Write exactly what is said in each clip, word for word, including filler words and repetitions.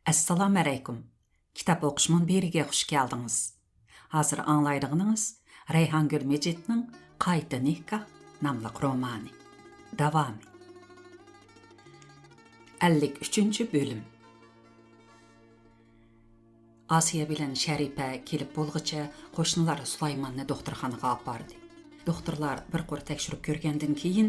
ئەسسالامۇئەلەيكۇم. كىتاب ئوقۇش مۇنبىرىگە خۇش كەلدىڭىز. ھازىر ئاڭلايدىغىنىڭىز رەيھانگۈل مىجىتنىڭ قايتا نىكاھ ناملىق رومانى. داۋامى. ئەللىك ئۈچىنچى بۆلۈم. ئاسىيە بىلەن شەرىپە كېلىپ بولغۇچە قوشنىلار سۇلايماننى دوختۇرخانىغا ئاپاردى. دوختۇرلار بىر قۇر تەكشۈرۈپ كۆرگەندىن كېيىن،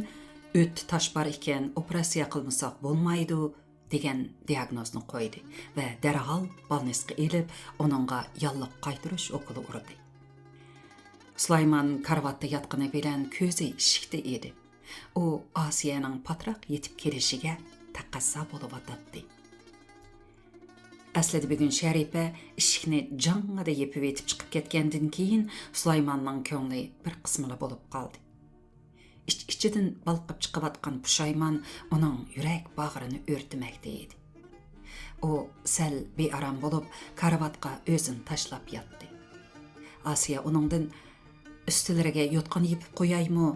ئۆتتە تاش بار ئىكەن، ئوپېراتسىيە قىلمىساق بولمايدۇ، دېگەن دىئاگنوزنى قويدى ۋە دەرھال بالنىسقا ئېلىپ، ئۇنىڭغا ياللۇغ قايتۇرۇش ئوكۇلى ئۇردى. سۇلايمان كارىۋاتتا ياتقىنى بىلەن كۆزى ئىشىكتە ئىدى. ئۇ ئاسىيەنىڭ پاتراق يېتىپ كېلىشىگە تەقەززا بولۇۋاتاتتى. ئەسلىدە بۈگۈن شەرىپە ئىشىكنى جاڭڭىدە يېپىۋېتىپ چىقىپ كەتكەندىن كېيىن، سۇلايماننىڭ كۆڭلى بىر قىسمىلا بولۇپ قالدى. ئىچ-ئىچىدىن بالقىپ چىقىۋاتقان پۇشايمان ئۇنىڭ يۈرەك باغرىنى ئۆرتىمەكتە ئىدى. ئۇ سەل بىئارام بولۇپ، كارىۋاتقا ئۆزىنى تاشلاپ ياتتى. ئاسىيە ئۇنىڭدىن، «ئۈستىلىرىگە يوتقان يېپىپ قويايمۇ؟»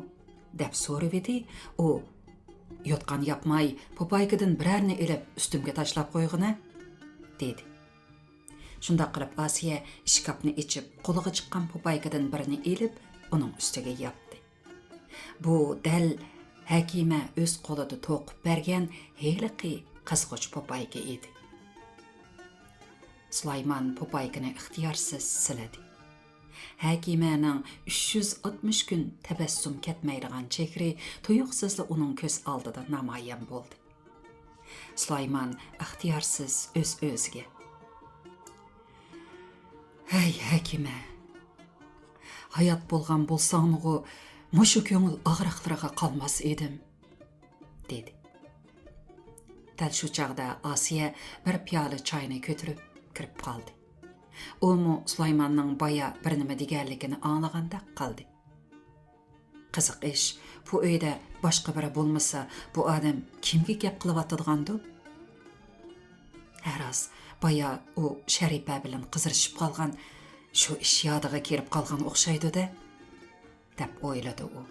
دەپ سورىۋىدى. ئۇ، «يوتقان ياپماي، پوپايكىدىن بىرەرنى ئېلىپ ئۈستۈمگە تاشلاپ قويغىنە» دېدى. شۇنداق قىلىپ ئاسىيە ئىشكاپنى ئېچىپ، قولىغا چىققان پوپايكىدىن بىرنى ئېلىپ، ئۇنىڭ ئۈستىگە ياپتى. بۇ دەل ھەكىمە ئۆز قولىدا توقۇپ بەرگەن ھېلىقى قىزغۇچ پوپايكا ئىدى. سۇلايمان پوپايكىنى ئىختىيارسىز سىلىدى. ھەكىمەنىڭ ئۈچ يۈز ئاتمىش كۈن تەبەسسۇم كەتمەيدىغان چېھرى تۇيۇقسىزلا ئۇنىڭ كۆز ئالدىدا نامايان بولدى. سۇلايمان ئىختىيارسىز ئۆز-ئۆزىگە، «ھەي، ھەكىمە! ھايات بولغان بولساڭمىغۇ مۇشۇ كۆڭۈل ئاغرىقلىرىغا قالماس ئىدىم» دېدى. دەل شۇ چاغدا ئاسىيە بىر پىيالە چاينى كۆتۈرۈپ كىرىپ قالدى. ئۇمۇ سۇلايماننىڭ بايا بىر نېمە دېگەنلىكىنى ئاڭلىغاندەك قىلدى. قىزىق ئىش، بۇ ئۆيدە باشقا بىرى بولمىسا، بۇ ئادەم كىمگە گەپ قىلىۋاتىدىغاندۇ؟ ھە راست، بايا ئۇ شەرىپە بىلەن قىزىرىشىپ قالغان، شۇ ئىش يادىغا كېلىپ قالغان ئوخشايدۇ-دە، دەپ ئويلىدى ئۇ.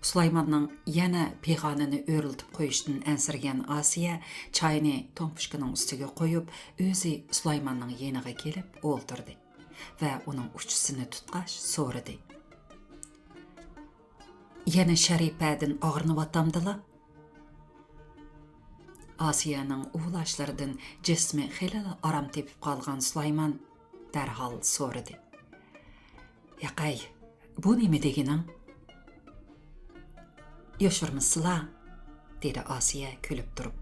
سۇلايماننىڭ يەنە پىغانىنى ئۆرۈلتۈپ قويۇشتىن ئەنسىرىگەن ئاسىيە چاينى تومپۇشكىنىڭ ئۈستىگە قويۇپ، ئۆزى سۇلايماننىڭ يېنىغا كېلىپ ئولتۇردى ۋە ئۇنىڭ ئۇچىسىنى تۇتقاچ سورىدى، «يەنە شەرىپەدىن ئاغرىنىۋاتامدىلا؟» ئاسىيەنىڭ ئۇۋۇلاشلىرىدىن جىسمى خېلىلا ئارام تېپىپ قالغان سۇلايمان دەرھال سورىدى، «ياقەي، بۇ نېمە دېگىنىڭ؟» «يوشۇرمىسىلا»، دېدى ئاسىيە كۈلۈپ تۇرۇپ.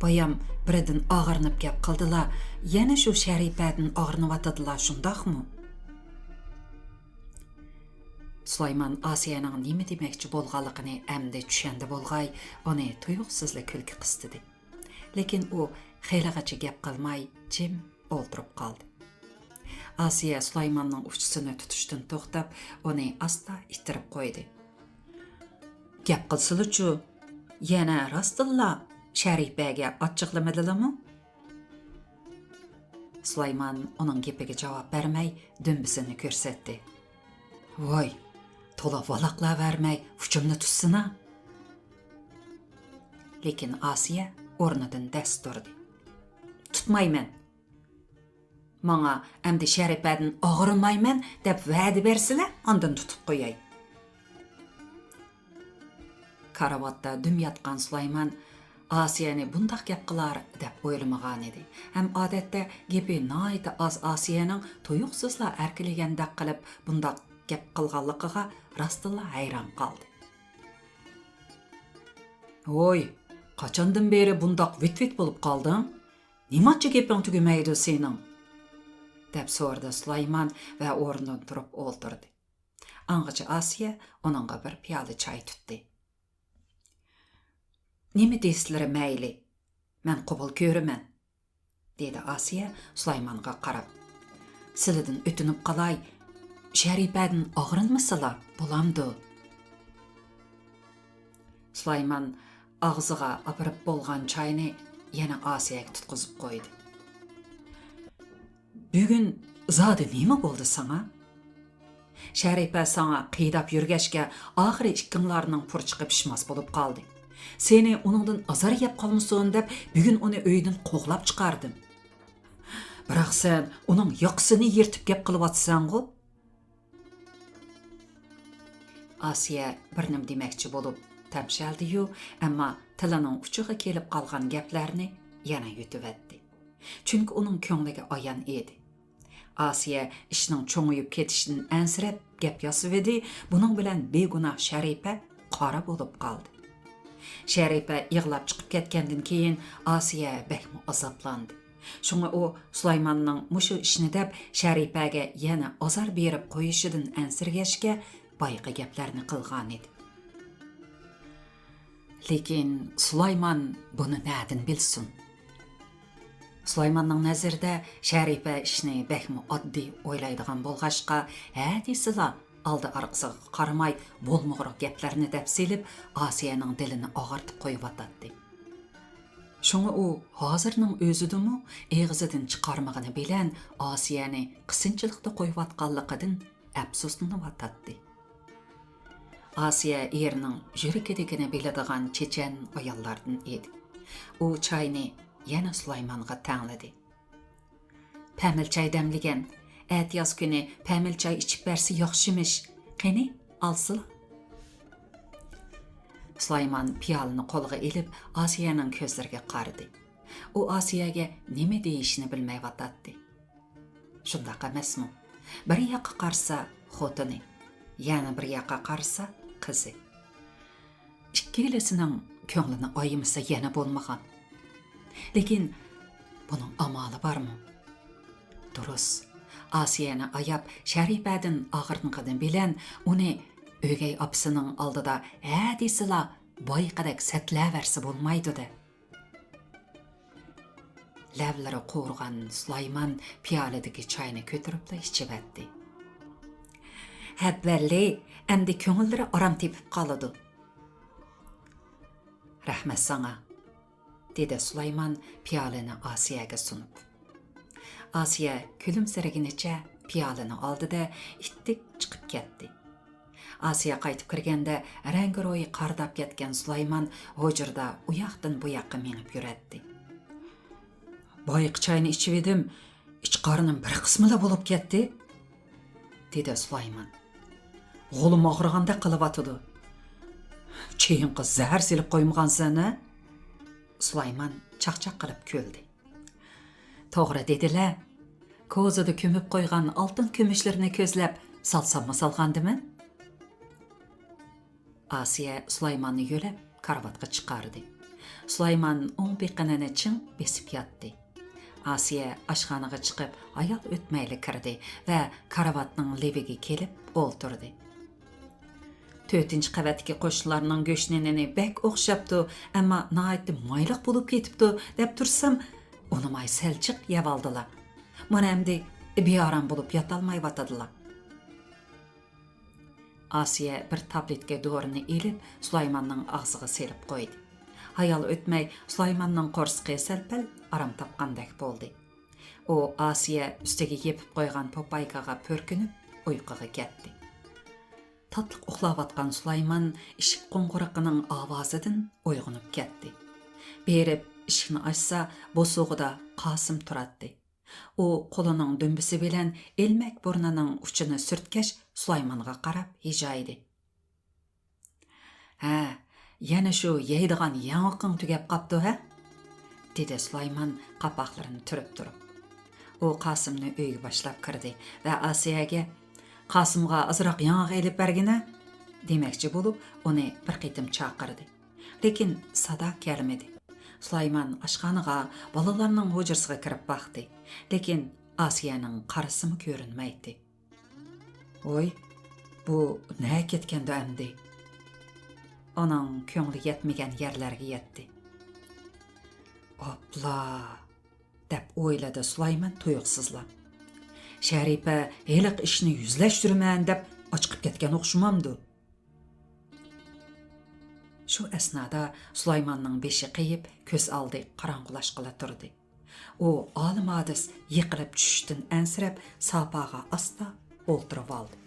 «بايام بىرىدىن ئاغرىنىپ گەپ قىلدىلا، يەنە شۇ شەرىپەدىن ئاغرىنىۋاتىدىلا، شۇنداقمۇ؟» سۇلايمان ئاسىيەنىڭ نېمە دېمەكچى بولغانلىقىنى ئەمدى چۈشەندى بولغاي، ئۇنى تۇيۇقسىزلا كۈلكە قىستىدى. لېكىن ئۇ خېلىغىچە گەپ قىلماي، جىم ئولتۇرۇپ قالدى. ئاسىيە سۇلايماننىڭ ئۇچىسىنى تۇتۇشتىن توختاپ، ئۇنى ئاستا ئىتتىرىپ قويدى. «گەپ قىلسىلىچۇ، يەنە راستتىنلا شەرىپەگە ئاچچىقلىمىدىلىمۇ؟» سۇلايمان ئۇنىڭ گېپىگە جاۋاب بەرمەي، دۈمبىسىنى كۆرسەتتى. «ۋاي، تولا ۋالاقلاۋەرمەي، ئۇچۇمنى تۇتسىنا!» لېكىن ئاسىيە ئورنىدىن دەس تۇردى. «تۇتمايمەن. ماڭا ئەمدى شەرىپەدىن ئاغرىنمايمەن دەپ ۋەدە بەرسىلە، ئاندىن تۇتۇپ قوياي.» كارىۋاتتا دۈم ياتقان سۇلايمان ئاسىيەنى بۇنداق گەپ قىلار دەپ ئويلىمىغانىدى ھەم ئادەتتە گېپى ناھايىتى ئاز ئاسىيەنىڭ تۇيۇقسىزلا ئەركىلىگەندەك قىلىپ بۇنداق گەپ قىلغانلىقىغا راستتىنلا ھەيران قالدى. «ھوي، قاچاندىن بېرى بۇنداق ۋىت-ۋىت بولۇپ قالدىڭ؟ نېمانچە گېپىڭ تۈگىمەيدۇ سېنىڭ؟» دەپ سورىدى سۇلايمان ۋە ئورنىدىن تۇرۇپ ئولتۇردى. ئاڭغىچە ئاسىيە ئۇنىڭغا بىر پىيالە چاي تۇتتى. «نېمە دېسىلىرى مەيلى، مەن قوبۇل كۆرىمەن»، دېدى ئاسىيە سۇلايمانغا قاراپ. «سىلىدىن ئۆتۈنۈپ قالاي، شەرىپەدىن ئاغرىنمىسىلا بولامدۇ؟» سۇلايمان ئاغزىغا ئاپىرىپ بولغان چاينى يەنە ئاسىيەگە تۇتقۇزۇپ قويدى. «بۈگۈن زادى نېمە بولدى ساڭا؟ شەرىپە ساڭا قىيداپ يۈرگەچكە، ئاخىرى ئىككىڭلارنىڭ پۇرچىقى پىشماس بولۇپ قالدى. سېنى ئۇنىڭدىن ئازار يەپ قالمىسۇن دەپ، بۈگۈن ئۇنى ئۆيدىن قوغلاپ چىقاردىم. بىراق سەن ئۇنىڭ ياقىسىنى يىرتىپ گەپ قىلىۋاتىسەنغۇ؟ ئاسىيە بىر نېمە دېمەكچى بولۇپ تەمشەلدى-يۇ، ئەمما تىلىنىڭ ئۇچىغا كېلىپ قالغان گەپلەرنى يەنە يۇتۇۋەتتى. چۈنكى ئۇنىڭ كۆڭلىگە ئايان ئىدى. ئاسىيە ئىشنىڭ چوڭىيىپ كېتىشىدىن ئەنسىرەپ گەپ ياسىۋىدى، بۇنىڭ بىلەن بىگۇناھ شەرىپە قارا بولۇپ قالدى. شەرىپە يىغلاپ چىقىپ كەتكەندىن كېيىن ئاسىيە بەكمۇ ئازابلاندى. شۇڭا ئۇ سۇلايماننىڭ مۇشۇ ئىشنى دەپ شەرىپەگە يەنە ئازار بېرىپ قويۇشىدىن ئەنسىرىگەچكە بايىقى گەپلەرنى قىلغانىدى. لېكىن سۇلايمان بۇنى نەدىن بىلسۇن؟ سۇلايماننىڭ نەزىرىدە شەرىپە ئىشنى بەكمۇ ئاددىي ئويلايدىغان بولغاچقا، ھە دېسىلا، ئالدى ئارقىسىغا قارىماي بولمىغۇرۇق گەپلەرنى دەپ سېلىپ، ئاسىيەنىڭ دىلىنى ئاغرىتىپ قويۇۋاتاتتى. شۇڭا ئۇ ھازىرنىڭ ئۆزىدىمۇ ئېغىزىدىن چىقارمىغىنى بىلەن ئاسىيەنى قىسىنچىلىقتا قويۇۋاتقانلىقىدىن ئەپسۇسلىنىۋاتاتتى. ئاسىيە ئېرىنىڭ يۈرىكىدىكىنى بىلىدىغان چېچەن ئاياللاردىن ئىدى. ئۇ چاينى يەنە سۇلايمانغا تەڭلىدى. پەمىل چاي دەملىگەن. ئەتىياز كۈنى پەمىل چاي ئىچىپ بەرسە ياخشىمىش. قېنى، ئالسىلا. سۇلايمان پىيالىنى قولىغا ئېلىپ، ئاسىيەنىڭ كۆزلىرىگە قارىدى. ئۇ ئاسىيەگە نېمە دېيىشنى بىلمەيۋاتاتتى. شۇنداق ئەمەسمۇ؟ بىر ياققا قارىسا خوتۇنى، يەنە بىر ياققا قارىسا قىزى. ئىككىلىسىنىڭ كۆڭلىنى ئايىمىسا يەنە بولمىغان. لېكىن بۇنىڭ ئامالى بارمۇ؟ دۇرۇس، ئاسىيەنى ئاياپ شەرىپەدىن ئاغرىنغىنى بىلەن ئۇنى ئۆگەي ئاپىسىنىڭ ئالدىدا ھە دېسىلا بايىقىدەك سەتلەۋەرسە بولمايدۇ-دە. لەۋلىرى قورۇغان سۇلايمان پىيالىدىكى چاينى كۆتۈرۈپلا ئىچىۋەتتى. ھەببەللى، ئەمدى كۆڭۈللىرى ئارام تېپىپ قالىدۇ. رەھمەت ساڭا، دېدى سۇلايمان پىيالىنى ئاسىيەگە سۇنۇپ. ئاسىيە كۈلۈمسىرىگىنىچە پىيالىنى ئالدى-دە، ئىتتىك چىقىپ كەتتى. ئاسىيە قايتىپ كىرگەندە، رەڭگى روھى قارىداپ كەتكەن سۇلايمان ھۇجرىدا ئۇياقتىن بۇياققا مېڭىپ يۈرەتتى. بايىقى چاينى ئىچىۋىدىم، ئىچ قارنىم بىر قىسمىلا بولۇپ كەتتى، دېدى سۇلايمان. غولۇم ئاغرىغاندەك قىلىۋاتىدۇ. چېيىڭغا زەھەر سېلىپ قويمىغانسەن ھە؟ سۇلايمان چاقچاق قىلىپ كۈلدى. توغرا دېدىلە. كوزىدا كۆمۈپ قويغان ئالتۇن كۈمۈشلىرىنى كۆزلەپ سالساممۇ سالغاندىمەن؟ ئاسىيە سۇلايماننى يۆلەپ كارىۋاتقا چىقاردى. سۇلايمان ئوڭ بېقىنىنى چىڭ بېسىپ ياتتى. ئاسىيە ئاشخانىغا چىقىپ ھايال ئۆتمەيلا كىردى ۋە كارىۋاتنىڭ لېۋىگە كېلىپ ئولتۇردى. تۆتىنچى قەۋەتتىكى قوشنىلارنىڭ گۆشنىنىنى بەك ئوخشاپتۇ، ئەمما ناھايىتى مايلىق بولۇپ كېتىپتۇ دەپ تۇرسام، ئۇنىماي سەل جىق يەۋالدىلا. مانا ئەمدى بىئارام بولۇپ ياتالمايۋاتىدىلا. ئاسىيە بىر تابلېتكا دورىنى ئېلىپ، سۇلايماننىڭ ئاغزىغا سېلىپ قويدى. ھايال ئۆتمەي، سۇلايماننىڭ قورسىقى سەل-پەل ئارام تاپقاندەك بولدى. ئۇ ئاسىيە ئۈستىگە يېپىپ قويغان پوپايكىغا پۈركىنىپ، ئۇيقۇغا كەتتى. تاتلىق ئۇخلاۋاتقان سۇلايمان ئىشىك قوڭغۇرىقىنىڭ ئاۋازىدىن ئويغىنىپ كەتتى. بېرىپ ئىشىكنى ئاچسا، بوسۇغىدا قاسىم تۇراتتى. ئۇ قولىنىڭ دۈمبىسى بىلەن ئىلمەك بۇرنىنىڭ ئۇچىنى سۈرتكەچ، سۇلايمانغا قاراپ ھىجايدى. ھە، يەنە شۇ يەيدىغان ياڭىقىڭ تۈگەپ قاپتۇ ھە؟ دېدى سۇلايمان قاپاقلىرىنى تۈرۈپ تۇرۇپ. ئۇ قاسىمنى ئۆيگە باشلاپ كىردى ۋە ئاسىيەگە، قاسىمغا ئازراق ياڭاق ئېلىپ بەرگىنە، دېمەكچى بولۇپ، ئۇنى بىر قېتىم چاقىردى. لېكىن سادا كەلمىدى. سۇلايمان ئاشخانىغا، بالىلارنىڭ ھۇجرىسىغا كىرىپ باقتى. لېكىن ئاسىيەنىڭ قارىسىمۇ كۆرۈنمەيتتى. ۋوي، بۇ نەگە كەتكەندۇ ئەمدى؟ ئۇنىڭ كۆڭلى يەتمىگەن يەرلەرگە يەتتى. ئاپلا! دەپ ئويلىدى سۇلايمان تۇيۇقسىزلا. شەرىپە ھېلىقى ئىشنى يۈزلەشتۈرىمەن دەپ ئاچىقىپ كەتكەن ئوخشىمامدۇ؟ شۇ ئەسنادا سۇلايماننىڭ بېشى قېيىپ، كۆز ئالدى قاراڭغۇلاشقىلى تۇردى. ئۇ ئالىمادىس يىقىلىپ چۈشۈشتىن ئەنسىرەپ، ساپاغا ئاستا ئولتۇرۇۋالدى.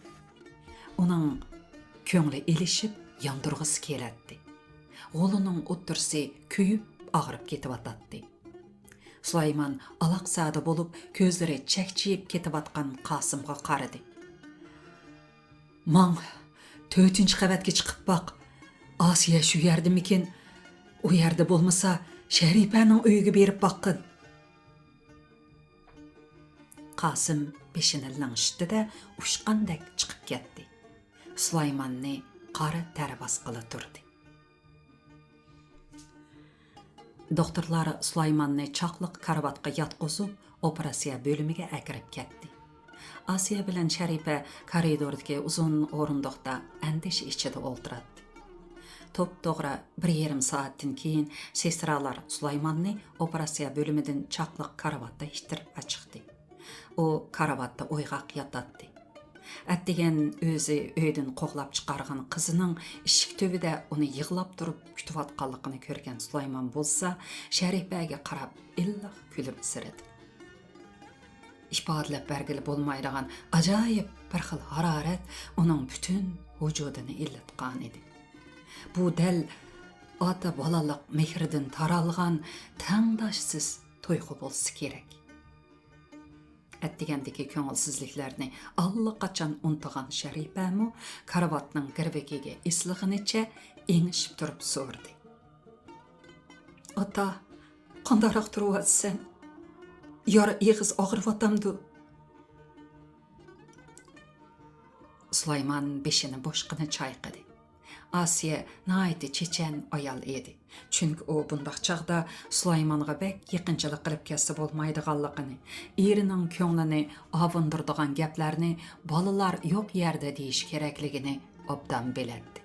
ئۇنىڭ كۆڭلى ئېلىشىپ، ياندۇرغۇسى كېلەتتى. غولىنىڭ ئوتتۇرىسى كۆيۈپ ئاغرىپ كېتىۋاتاتتى. سۇلايمان ئالاقزادە بولۇپ، كۆزلىرى چەكچىيىپ كېتىۋاتقان قاسىمغا قارىدى. ماڭ، تۆتىنچى قەۋەتكە چىقىپ باق. ئاسىيە شۇ يەردىمىكىن؟ ئۇ يەردە بولمىسا، شەرىپەنىڭ ئۆيىگە بېرىپ باققىن. قاسىم بېشىنى لىڭشىتتى-دە، ئۇچقاندەك چىقىپ كەتتى. سۇلايماننى قارا تەر باسقىلى تۇردى. دوختۇرلار سۇلايماننى چاقلىق كارىۋاتقا ياتقۇزۇپ، ئوپېراتسىيە بۆلۈمىگە ئەكىرىپ كەتتى. ئاسىيە بىلەن شەرىپە كارىدوردىكى ئۇزۇن ئورۇندۇقتا ئەندىشە ئىچىدە ئولتۇراتتى. توپتوغرا بىر يېرىم سائەتتىن كېيىن سېسترالار سۇلايماننى ئوپېراتسىيە بۆلۈمىدىن چاقلىق كارىۋاتتا ئىتتىرىپ ئەچىقتى. ئۇ كارىۋاتتا ئويغاق ياتاتتى. ئەتىگەن ئۆزى ئۆيدىن قوغلاپ چىقارغان قىزىنىڭ ئىشىك تۈۋىدە ئۇنى يىغلاپ تۇرۇپ كۈتۈۋاتقانلىقىنى كۆرگەن سۇلايمان بولسا، شەرىپەگە قاراپ ئىللىق كۈلۈمسىرىدى. ئىپادىلەپ بەرگىلى بولمايدىغان ئاجايىپ بىر خىل ھارارەت ئۇنىڭ پۈتۈن ۋۇجۇدىنى ئىللىتقانىدى. بۇ دەل ئاتا-بالىلىق مېھرىدىن تارالغان تەڭداشسىز تۇيغۇ بولسا كېرەك. ئەتىگەندىكى كۆڭۈلسىزلىكلەرنى ئاللىقاچان ئۇنتۇغان شەرىپەمۇ كارىۋاتنىڭ گىرۋىكىگە ئېسىلغىنىچە ئېڭىشىپ تۇرۇپ سورىدى. ئاتا، قانداقراق تۇرۇۋاتىسەن؟ يارا ئېغىز ئاغرىۋاتامدۇ؟ سۇلايمان بېشىنى بوشقىنا چايقىدى. ئاسىيە ناھايىتى چېچەن ئايال ئىدى. چۈنكى ئۇ بۇنداق چاغدا سۇلايمانغا بەك يېقىنچىلىق قىلىپ كەتسە بولمايدىغانلىقىنى، ئېرىنىڭ كۆڭلىنى ئاۋۇندۇرىدىغان گەپلەرنى بالىلار يوق يەردە دېيىش كېرەكلىكىنى ئوبدان بىلەتتى.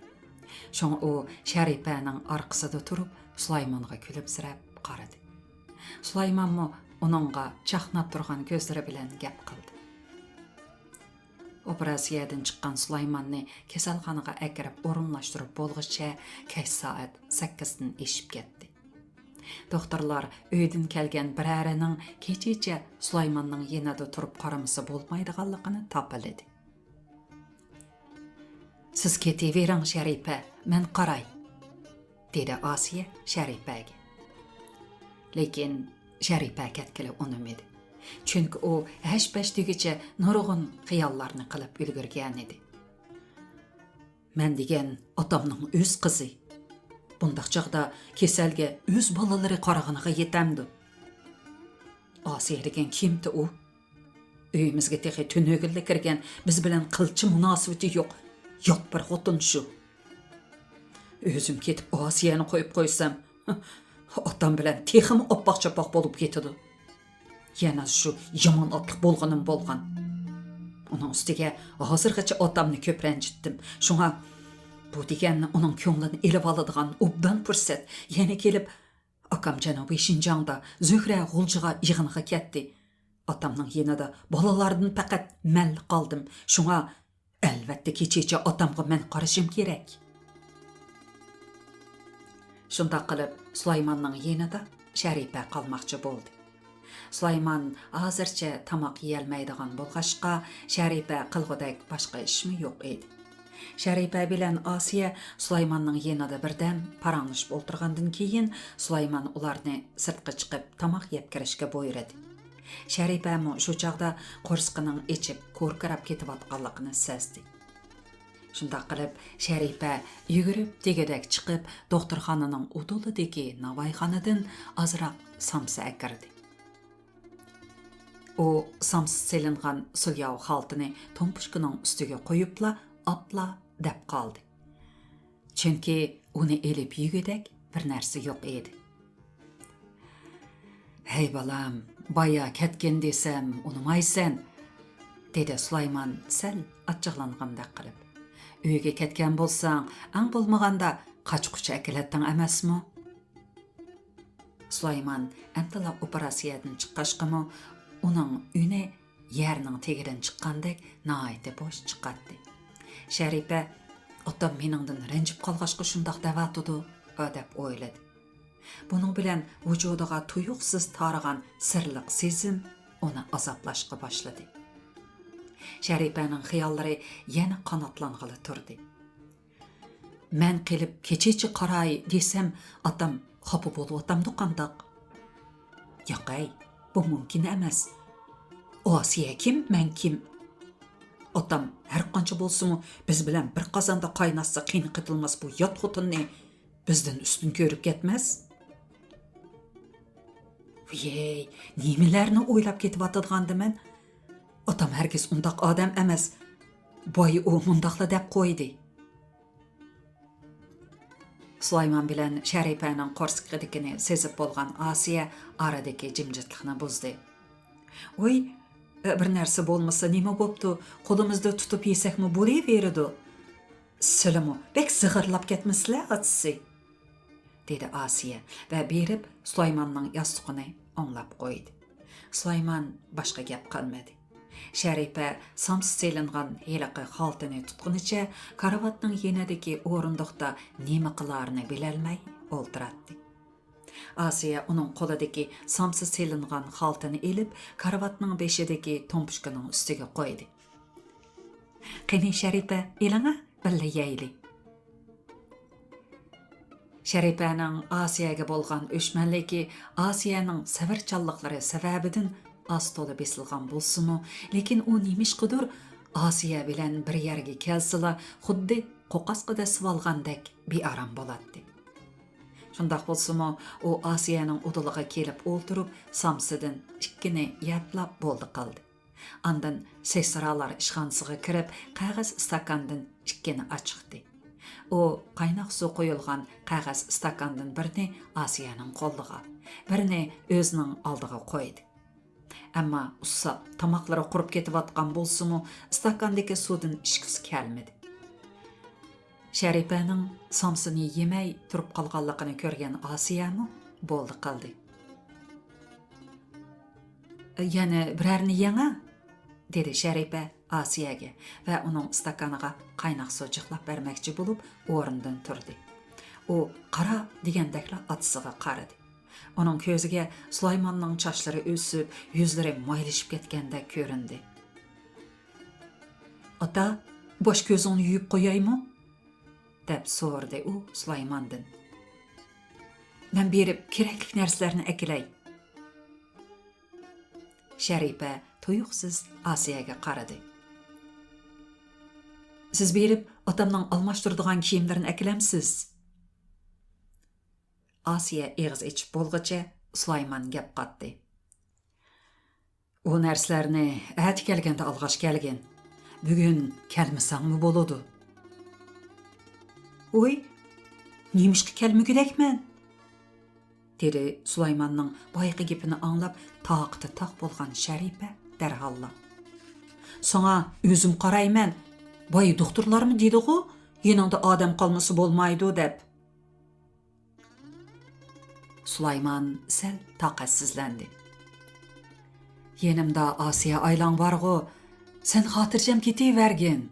شۇڭا ئۇ شەرىپەنىڭ ئارقىسىدا تۇرۇپ، سۇلايمانغا كۈلۈمسىرەپ قارىدى. سۇلايمانمۇ ئۇنىڭغا چاقناپ تۇرغان كۆزلىرى بىلەن گەپ قىلدى. ئوپېراتسىيەدىن چىققان سۇلايماننى كېسەلخانىغا ئەكىرىپ ئورۇنلاشتۇرۇپ بولغۇچە كەچ سائەت سەككىزدىن ئېشىپ كەتتى. دوختۇرلار ئۆيدىن كەلگەن بىرەرىنىڭ كېچىچە سۇلايماننىڭ يېنىدا تۇرۇپ قارىمىسا بولمايدىغانلىقىنى تاپىلىدى. سىز كېتىۋېرىڭ، شەرىپە، مەن قاراي، دېدى ئاسىيە شەرىپەگە. لېكىن شەرىپە كەتكىلى ئۇنىمىدى. چۈنكى ئۇ ھەش-پەش دېگۈچە نۇرغۇن خىياللارنى قىلىپ ئۈلگۈرگەنىدى. مەن دېگەن ئاتامنىڭ ئۆز قىزى. بۇنداق چاغدا كېسەلگە ئۆز بالىلىرى قارىغىنىغا يېتەمدۇ؟ ئاسىيە دېگەن كىمتى ئۇ؟ ئۆيىمىزگە تېخى تۈنۈگۈنلا كىرگەن، بىز بىلەن قىلچە مۇناسىۋىتى يوق، يات بىر خوتۇن شۇ. ئۆزۈم كېتىپ ئاسىيەنى قويۇپ قويسام، ئاتام بىلەن تېخىمۇ ئاپپاق-چاپپاق بولۇپ كېتىدۇ. يەنە شۇ يامان ئاتلىق بولغىنىم بولغان. ئۇنىڭ ئۈستىگە ھازىرغىچە ئاتامنى كۆپ رەنجىتتىم. شۇڭا بۇ دېگەن ئۇنىڭ كۆڭلىنى ئېلىۋالىدىغان ئوبدان پۇرسەت. يەنە كېلىپ، ئاكام جەنۇبىي شىنجاڭدا زۆھرە غۇلجىغا يىغىنغا كەتتى. ئاتامنىڭ يېنىدا بالىلاردىن پەقەت مەنلا قالدىم. شۇڭا، ئەلۋەتتە، كېچىچە ئاتامغا مەن قارىشىم كېرەك. شۇنداق قىلىپ، سۇلايماننىڭ يېنىدا شەرىپە قالماقچى بولدى. سۇلايمان ھازىرچە تاماق يېيەلمەيدىغان بولغاچقا، شەرىپە قىلغۇدەك باشقا ئىشمۇ يوق ئىدى. شەرىپە بىلەن ئاسىيە سۇلايماننىڭ يېنىدا بىردەم پاراڭلىشىپ ئولتۇرغاندىن كېيىن، سۇلايمان ئۇلارنى سىرتقا چىقىپ تاماق يەپ كىرىشكە بۇيرۇدى. شەرىپەمۇ شۇ چاغدا قورسىقىنىڭ ئېچىپ، كوركىراپ كېتىۋاتقانلىقىنى سەزدى. شۇنداق قىلىپ، شەرىپە يۈگۈرۈپ دېگۈدەك چىقىپ، دوختۇرخانىنىڭ ئۇدۇلىدىكى ناۋايخانىدىن ئازراق سامسا ئەكىردى. ئۇ سامسا سېلىنغان سۇلياۋ خالتىنى تومپۇچكىنىڭ ئۈستىگە قويۇپلا، ئاپلا دەپ قالدى. چۈنكى ئۇنى ئېلىپ يېگۈدەك بىر نەرسە يوق ئىدى. «ھەي بالام، بايا كەتكىن دېسەم ئۇنىمايسەن»، دېدى سۇلايمان سەل ئاچچىقلانغاندەك قىلىپ. «ئۆيگە كەتكەن بولساڭ، ئەڭ بولمىغاندا قاچا-قۇچا ئەكېلەتتىڭ ئەمەسمۇ؟» سۇلايمان ئەمدىلا ئوپېراتسىيەدىن چىققاچقىمۇ، ئۇنىڭ ئۈنى يەرنىڭ تېگىدىن چىققاندەك ناھايىتى بوش چىقاتتى. شەرىپە، «ئاتام مېنىڭدىن رەنجىپ قالغاچقا شۇنداق دەۋاتىدۇ» دەپ ئويلىدى. بۇنىڭ بىلەن ۋۇجۇدىغا تۇيۇقسىز تارىغان سىرلىق سېزىم ئۇنى ئازابلاشقا باشلىدى. شەرىپەنىڭ خىياللىرى يەنە قاناتلانغىلى تۇردى. مەن قېلىپ كېچىچە قاراي دېسەم، ئاتام خاپا بولۇۋاتامدۇ قانداق؟ ياقەي، بۇ مۇمكىن ئەمەس. ئاسىيە كىم، مەن كىم؟ ئاتام ھەرقانچە بولسىمۇ، بىز بىلەن بىر قازاندا قايناتسا قىينى قېتىلماس بۇ يات خوتۇننى بىزدىن ئۈستۈن كۆرۈپ كەتمەس. ۋىيەي، نېمىلەرنى ئويلاپ كېتىۋاتىدىغاندىمەن؟ ئاتام ھەرگىز ئۇنداق ئادەم ئەمەس. بايا ئۇ مۇنداقلا دەپ قويدى. سۇلايمان بىلەن شەرىپەنىڭ قورسىقىدىكىنى سېزىپ بولغان ئاسىيە ئارىدىكى جىمجىتلىقنى بۇزدى. ۋوي، بىر نەرسە بولمىسا نېمە بوپتۇ؟ قولىمىزدا تۇتۇپ يېسەكمۇ بولۇۋېرىدۇ. سىلىمۇ بەك زىغىرلاپ كەتمىسىلە، ئاچىسى، دېدى ئاسىيە ۋە بېرىپ سۇلايماننىڭ ياستۇقىنى ئوڭلاپ قويدى. سۇلايمان باشقا گەپ قىلمىدى. شەرىپە سامسا سېلىنغان ھېلىقى خالتىنى تۇتقىنىچە كارىۋاتنىڭ يېنىدىكى ئورۇندۇقتا نېمە قىلارىنى بىلەلمەي ئولتۇراتتى. ئاسىيە ئۇنىڭ قولىدىكى سامسا سېلىنغان خالتىنى ئېلىپ، كارىۋاتنىڭ بېشىدىكى تومپۇچكىنىڭ ئۈستىگە قويدى. قېنى، شەرىپە، ئېلىڭە، بىللە يەيلى. شەرىپەنىڭ ئاسىيەگە بولغان ئۆچمەنلىكى ئاسىيەنىڭ سەۋرچانلىقلىرى سەۋەبىدىن ئاز-تولا بېسىلغان بولسىمۇ، لېكىن ئۇ نېمىشقىدۇر ئاسىيە بىلەن بىر يەرگە كەلسىلا، خۇددى قوقاسقا دەسسىۋالغاندەك بىئارام بولاتتى. شۇنداق بولسىمۇ، ئۇ ئاسىيەنىڭ ئۇدۇلىغا كېلىپ ئولتۇرۇپ، سامسىدىن ئىككىنى يەپلا بولدى قىلدى. ئاندىن سېسترالار ئىشخانىسىغا كىرىپ، قەغەز ئىستاكاندىن ئىككىنى ئاچىقتى. ئۇ قايناق سۇ قۇيۇلغان قەغەز ئىستاكاندىن بىرنى ئاسىيەنىڭ قولىغا، بىرنى ئۆزىنىڭ ئالدىغا قويدى. ئەمما ئۇسساپ، تاماقلىرى قۇرۇپ كېتىۋاتقان بولسىمۇ، ئىستاكاندىكى سۇدىن ئىچكۈسى كەلمىدى. شەرىپەنىڭ سامسىنى يېمەي تۇرۇپ قالغانلىقىنى كۆرگەن ئاسىيەمۇ بولدى قىلدى. «يەنە بىرەرنى يەڭە»، دېدى شەرىپە ئاسىيەگە ۋە ئۇنىڭ ئىستاكانىغا قايناق سۇ جىقلاپ بەرمەكچى بولۇپ ئورنىدىن تۇردى. ئۇ قارا دېگەندەكلا ئاتىسىغا قارىدى. ئۇنىڭ كۆزىگە سۇلايماننىڭ چاچلىرى ئۆسۈپ، يۈزلىرى مايلىشىپ كەتكەندەك كۆرۈندى. «ئاتا، باش كۆزۈڭنى يۇيۇپ قويايمۇ؟» دەپ سورىدى ئۇ سۇلايماندىن. «مەن بېرىپ كېرەكلىك نەرسىلەرنى ئەكېلەي.» شەرىپە تۇيۇقسىز ئاسىيەگە قارىدى. «سىز بېرىپ ئاتامنىڭ ئالماشتۇرىدىغان كىيىملىرىنى ئەكېلەمسىز؟» ئاسىيە ئېغىز ئېچىپ بولغۇچە سۇلايمان گەپ قاتتى. «ئۇ نەرسىلەرنى ئەتە كەلگەندە ئالغاچ كەلگىن. بۈگۈن كەلمىسەڭمۇ بولىدۇ.» «ۋوي، نېمىشقا كەلمىگۈدەكمەن؟» دېدى سۇلايماننىڭ بايىقى گېپىنى ئاڭلاپ تاقىتى تاق بولغان شەرىپە دەرھاللا. «ساڭا ئۆزۈم قارايمەن. بايا دوختۇرلارمۇ دېدىغۇ، يېنىڭدا ئادەم قالمىسا بولمايدۇ دەپ.» سۇلايمان سەل تاقەتسىزلەندى. «يېنىمدا ئاسىيە ئايلاڭ بارغۇ، سەن خاتىرجەم كېتىۋەرگىن.»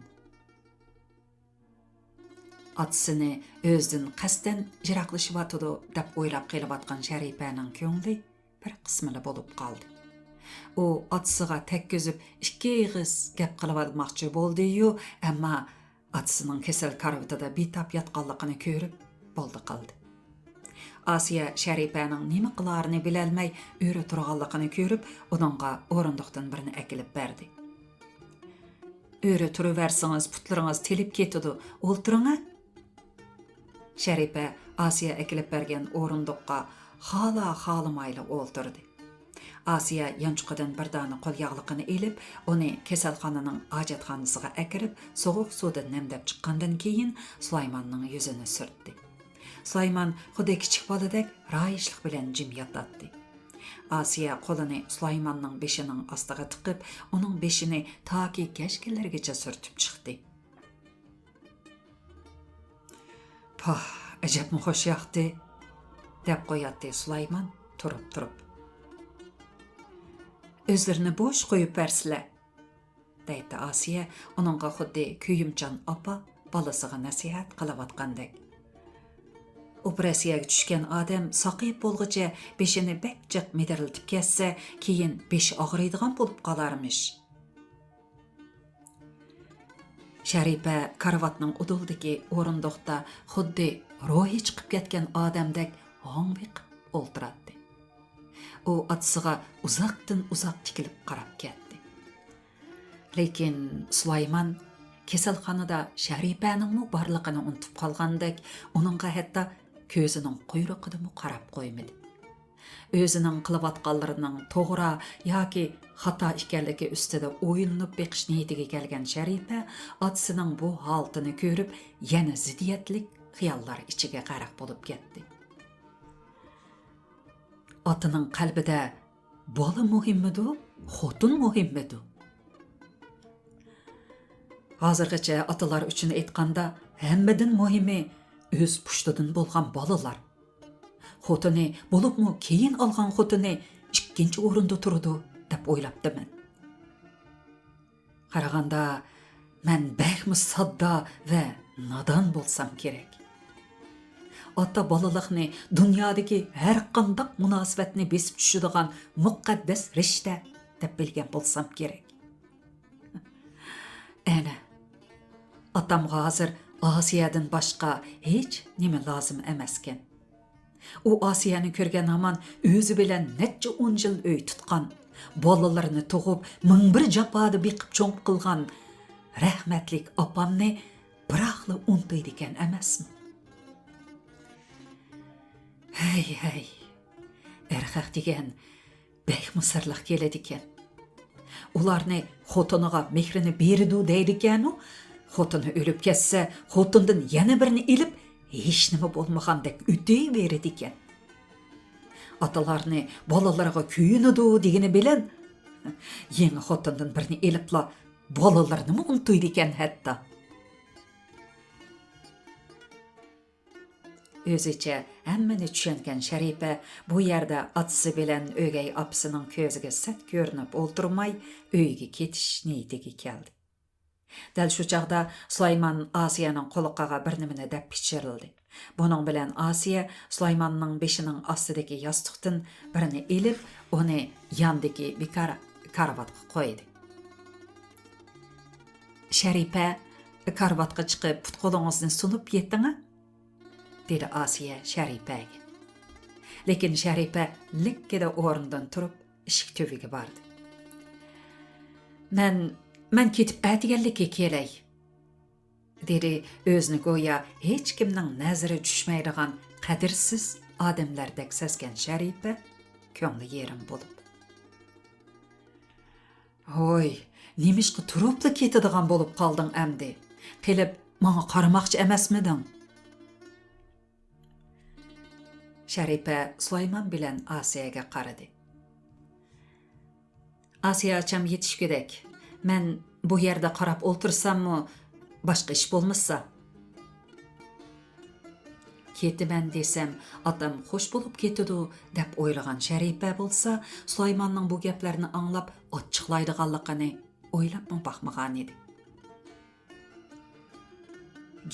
ئاتىسىنى ئۆزىدىن قەستەن يىراقلىشىۋاتىدۇ دەپ ئويلاپ قېلىۋاتقان شەرىپەنىڭ كۆڭلى بىر قىسمىلا بولۇپ قالدى. ئۇ ئاتىسىغا تەگكۈزۈپ ئىككى ئېغىز گەپ قىلىۋالماقچى بولدى-يۇ، ئەمما ئاتىسىنىڭ كېسەل كارىۋىتىدا بىتاپ ياتقانلىقىنى كۆرۈپ بولدى قىلدى. ئاسىيە شەرىپەنىڭ نېمە قىلارىنى بىلەلمەي ئۆرە تۇرغانلىقىنى كۆرۈپ، ئۇنىڭغا ئورۇندۇقتىن بىرنى ئەكېلىپ بەردى. «ئۆرە تۇرۇۋەرسىڭىز پۇتلىرىڭىز تېلىپ كېتىدۇ، ئولتۇرۇڭ-ە.» شەرىپە ئاسىيە ئەكېلىپ بەرگەن ئورۇندۇققا خالا-خالىمايلا ئولتۇردى. ئاسىيە يانچۇقىدىن بىر دانە قول ياغلىقىنى ئېلىپ، ئۇنى كېسەلخانىنىڭ ھاجەتخانىسىغا ئەكىرىپ، سوغۇق سۇدا نەمدەپ چىققاندىن كېيىن، سۇلايماننىڭ يۈزىنى سۈرتتى. سۇلايمان خۇددى كىچىك بالىدەك رايىشلىق بىلەن جىم ياتاتتى. ئاسىيە قولىنى سۇلايماننىڭ بېشىنىڭ ئاستىغا تىقىپ، ئۇنىڭ بېشىنى تاكى گەشكىلىرىگىچە سۈرتۈپ چىقتى. «پاھ، ئەجەبمۇ خۇش ياقتى!» دەپ قوياتتى سۇلايمان تۇرۇپ-تۇرۇپ. «ئۆزلىرىنى بوش قويۇپ بەرسىلە!» دەيتتى ئاسىيە ئۇنىڭغا خۇددى كۆيۈمجان ئاپا بالىسىغا نەسىھەت قىلىۋاتقاندەك. «ئوپېراتسىيەگە چۈشكەن ئادەم ساقىيىپ بولغۇچە بېشىنى بەك جىق مىدىرلىتىپ كەتسە، كېيىن بېشى ئاغرىيدىغان بولۇپ قالارمىش.» شەرىپە كارىۋاتنىڭ ئۇدۇلىدىكى ئورۇندۇقتا خۇددى روھى چىقىپ كەتكەن ئادەمدەك ھاڭۋېقىپ ئولتۇراتتى. ئۇ ئاتىسىغا ئۇزاقتىن ئۇزاق تىكىلىپ قاراپ كەتتى. لېكىن سۇلايمان كېسەلخانىدا شەرىپەنىڭمۇ بارلىقىنى ئۇنتۇپ قالغاندەك، ئۇنىڭغا ھەتتا كۆزىنىڭ قۇيرۇقىدىمۇ قاراپ قويمىدى. ئۆزىنىڭ قىلىۋاتقانلىرىنىڭ توغرا ياكى خاتا ئىكەنلىكى ئۈستىدە ئويلىنىپ بېقىش نىيىتىگە كەلگەن شەرىپە ئاتىسىنىڭ بۇ ھالىتىنى كۆرۈپ، يەنە زىددىيەتلىك خىياللار ئىچىگە غەرق بولۇپ كەتتى. ئاتىنىڭ قەلبىدە بالا مۇھىممىدۇ، خوتۇن مۇھىممىدۇ؟ ھازىرغىچە ئاتىلار ئۈچۈن ئېيتقاندا، ھەممىدىن مۇھىمى ئۆز پۇشتىدىن بولغان بالىلار. خوتۇنى، بولۇپمۇ كېيىن ئالغان خوتۇنى ئىككىنچى ئورۇندا تۇرىدۇ، دەپ ئويلاپتىمەن. قارىغاندا، مەن بەكمۇ ساددا ۋە نادان بولسام كېرەك. ئاتا بالىلىقنى دۇنيادىكى ھەر قانداق مۇناسىۋەتنى بېسىپ چۈشىدىغان مۇقەددەس رىشتە دەپ بىلگەن بولسام كېرەك. ئەنە، ئاتامغا ھازىر ئاسىيەدىن باشقا ھېچ نېمە لازىم ئەمەسكەن. ئۇ ئاسىيەنى كۆرگەن ھامان ئۆزى بىلەن نەچچە ئون يىل ئۆي تۇتقان، بالىلىرىنى تۇغۇپ، مىڭ بىر جاپادا بېقىپ چوڭ قىلغان رەھمەتلىك ئاپامنى بىراقلا ئۇنتۇيدىكەن ئەمەسمۇ؟ ھەي، ھەي، ئەر خەق دېگەن بەكمۇ سىرلىق كېلىدىكەن. ئۇلارنى خوتۇنىغا مېھرىنى بېرىدۇ دەيدىكەنۇ، خوتۇنى ئۆلۈپ كەتسە، خوتۇندىن يەنە بىرنى ئېلىپ، ھېچنېمە بولمىغاندەك ئۆتۈۋېرىدىكەن. ئاتىلارنى بالىلىرىغا كۆيۈنىدۇ دېگىنى بىلەن، يېڭى خوتۇندىن بىرنى ئېلىپلا، بالىلىرىنىمۇ ئۇنتۇيدىكەن ھەتتا. ئۆزىچە ھەممىنى چۈشەنگەن شەرىپە بۇ يەردە ئاتىسى بىلەن ئۆگەي ئاپىسىنىڭ كۆزىگە سەت كۆرۈنۈپ ئولتۇرماي، ئۆيىگە كېتىش نىيىتىگە كەلدى. دەل شۇ چاغدا سۇلايمان ئاسىيەنىڭ قۇلىقىغا بىر نېمىنى دەپ پىچىرلىدى. بۇنىڭ بىلەن ئاسىيە سۇلايماننىڭ بېشىنىڭ ئاستىدىكى ياستۇقتىن بىرنى ئېلىپ، ئۇنى ياندىكى بىكار كارىۋاتقا قويدى. «شەرىپە، كارىۋاتقا چىقىپ، پۇت-قولىڭىزنى سۇنۇپ يېتىڭە»، دېدى ئاسىيە شەرىپەگە. لېكىن شەرىپە لىككىدە ئورنىدىن تۇرۇپ، ئىشىك تۈۋىگە باردى. «مەن، مەن كېتىپ ئەتىگەنلىككە كېلەي»، دېدى ئۆزىنى گويا ھېچكىمنىڭ نەزىرى چۈشمەيدىغان قەدىرسىز ئادەملەردەك سەزگەن شەرىپە كۆڭلى يېرىم بولۇپ. «ھوي، نېمىشقا تۇرۇپلا كېتىدىغان بولۇپ قالدىڭ ئەمدى؟ قېلىپ ماڭا قارىماقچى ئەمەسمىدىڭ؟» شەرىپە سۇلايمان بىلەن ئاسىيەگە قارىدى. «ئاسىيە ئاچام يېتىشكۈدەك. مەن بۇ يەردە قاراپ ئولتۇرساممۇ، باشقا ئىش بولمىسا.» «كېتىمەن دېسەم، ئاتام خوش بولۇپ كېتىدۇ» دەپ ئويلىغان شەرىپە بولسا، سۇلايماننىڭ بۇ گەپلەرنى ئاڭلاپ ئاچچىقلايدىغانلىقىنى ئويلاپمۇ باقمىغانىدى.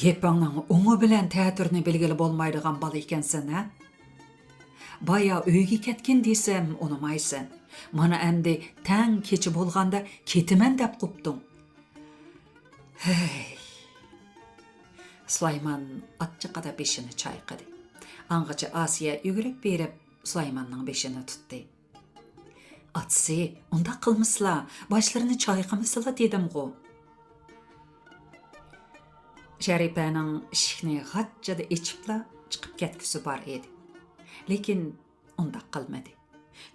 «گېپىڭنىڭ ئوڭى بىلەن تەتۈرىنى بىلگىلى بولمايدىغان بالا ئىكەنسەن ھە؟ بايا ئۆيگە كەتكىن دېسەم ئۇنىمايسەن. مانا ئەمدى تەڭ كېچە بولغاندا كېتىمەن دەپ قوپتۇڭ. ھەي.» سۇلايمان ئاچچىقىدا بېشىنى چايقىدى. ئاڭغىچە ئاسىيە يۈگۈرۈپ بېرىپ سۇلايماننىڭ بېشىنى تۇتتى. «ئاتىسى، ئۇنداق قىلمىسىلا، باشلىرىنى چايقىمىسىلا دېدىمغۇ.» شەرىپەنىڭ ئىشىكنى غاچچىدا ئېچىپلا چىقىپ كەتكۈسى بار ئىدى. لېكىن ئۇنداق قىلمىدى.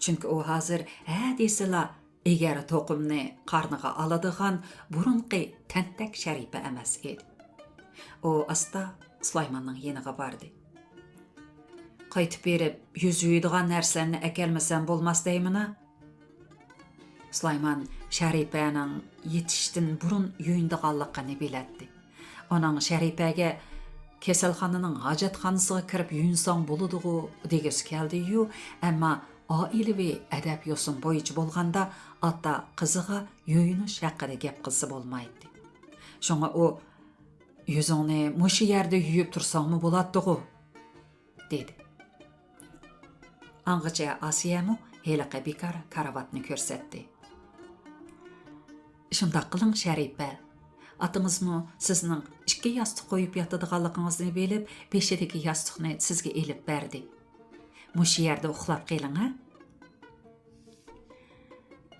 چۈنكى ئۇ ھازىر ھە دېسىلا، ئېگەر توقۇمنى قارنىغا ئالىدىغان بۇرۇنقى تەنتەك شەرىپە ئەمەس ئىدى. ئۇ ئاستا سۇلايماننىڭ يېنىغا باردى. «قايتىپ بېرىپ، يۈز يۇيىدىغان نەرسىلەرنى ئەكەلمىسەم بولماس دەيمىنا؟» سۇلايمان شەرىپەنىڭ يېتىشتىن بۇرۇن يۇيۇنىدىغانلىقىنى بىلەتتى. ئۇنىڭ شەرىپەگە «كېسەلخانىنىڭ ھاجەتخانىسىغا كىرىپ يۇيۇنساڭ بولىدىغۇ» دېگۈسى كەلدى-يۇ، ئەمما ئائىلىۋى ئەدەپ-يوسۇن بويىچە بولغاندا، ئاتا قىزىغا يۇيۇنۇش ھەققىدە گەپ قىلسا بولمايتتى. شۇڭا ئۇ، «يۈزۈڭنى مۇشۇ يەردە يۇيۇپ تۇرساڭمۇ بولاتتىغۇ؟» دېدى. ئاڭغىچە ئاسىيەمۇ ھېلىقى بىكار كارىۋاتنى كۆرسەتتى. «شۇنداق قىلىڭ، شەرىپە. ئاتىڭىزمۇ سىزنىڭ ئىككى ياستۇق قويۇپ ياتىدىغانلىقىڭىزنى بىلىپ، بېشىدىكى ياستۇقنى سىزگە ئېلىپ بەردى. مۇشۇ يەردە ئۇخلاپ قېلىڭ، ھە؟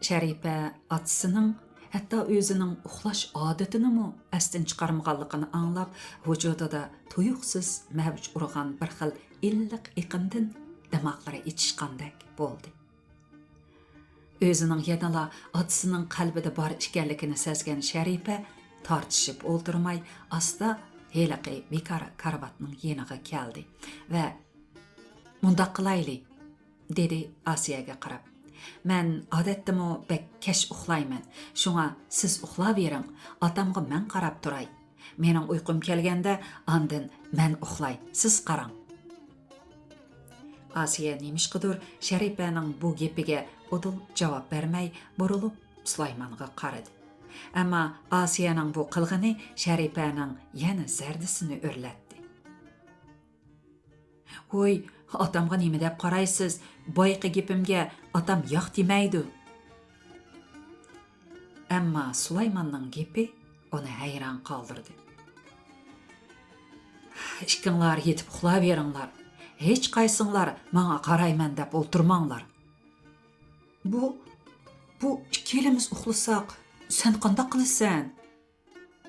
شەرىپە ئاتىسىنىڭ ھەتتا ئۆزىنىڭ ئۇخلاش ئادىتىنىمۇ ئەستىن چىقارمىغانلىقىنى ئاڭلاپ، ۋۇجۇدىدا تۇيۇقسىز مەۋج ئۇرغان بىر خىل ئىللىق ئېقىندىن دىماغلىرى ئېچىشقاندەك بولدى. ئۆزىنىڭ يەنىلا ئاتىسىنىڭ قەلبىدە بار ئىكەنلىكىنى سەزگەن شەرىپە تارتىشىپ ئولتۇرماي، ئاستا ھېلىقى بىكار كارىۋاتنىڭ يېنىغا كەلدى ۋە «مۇنداق قىلايلى»، دېدى ئاسىيەگە قاراپ. «مەن ئادەتتىمۇ بەك كەچ ئۇخلايمەن، شۇڭا سىز ئۇخلاۋېرىڭ، ئاتامغا مەن قاراپ تۇراي. مېنىڭ ئۇيقۇم كەلگەندە، ئاندىن مەن ئۇخلاي، سىز قاراڭ.» ئاسىيە نېمىشقىدۇر شەرىپەنىڭ بۇ گېپىگە ئۇدۇل جاۋاب بەرمەي، بۇرۇلۇپ سۇلايمانغا قارىدى. ئەمما ئاسىيەنىڭ بۇ قىلغىنى شەرىپەنىڭ يەنە زەردىسىنى ئۆرلەتتى. «ھوي، ئاتامغا نېمە دەپ قارايسىز؟ بايىقى گېپىمگە ئاتام ياق دېمەيدۇ.» ئەمما سۇلايماننىڭ گېپى ئۇنى ھەيران قالدۇردى. «ئىككىڭلار يېتىپ ئۇخلاۋېرىڭلار. ھېچقايسىڭلار ماڭا قارايمەن دەپ ئولتۇرماڭلار.» «بۇ، بۇ ئىككىيلىمىز ئۇخلىساق، سەن قانداق قىلىسەن؟»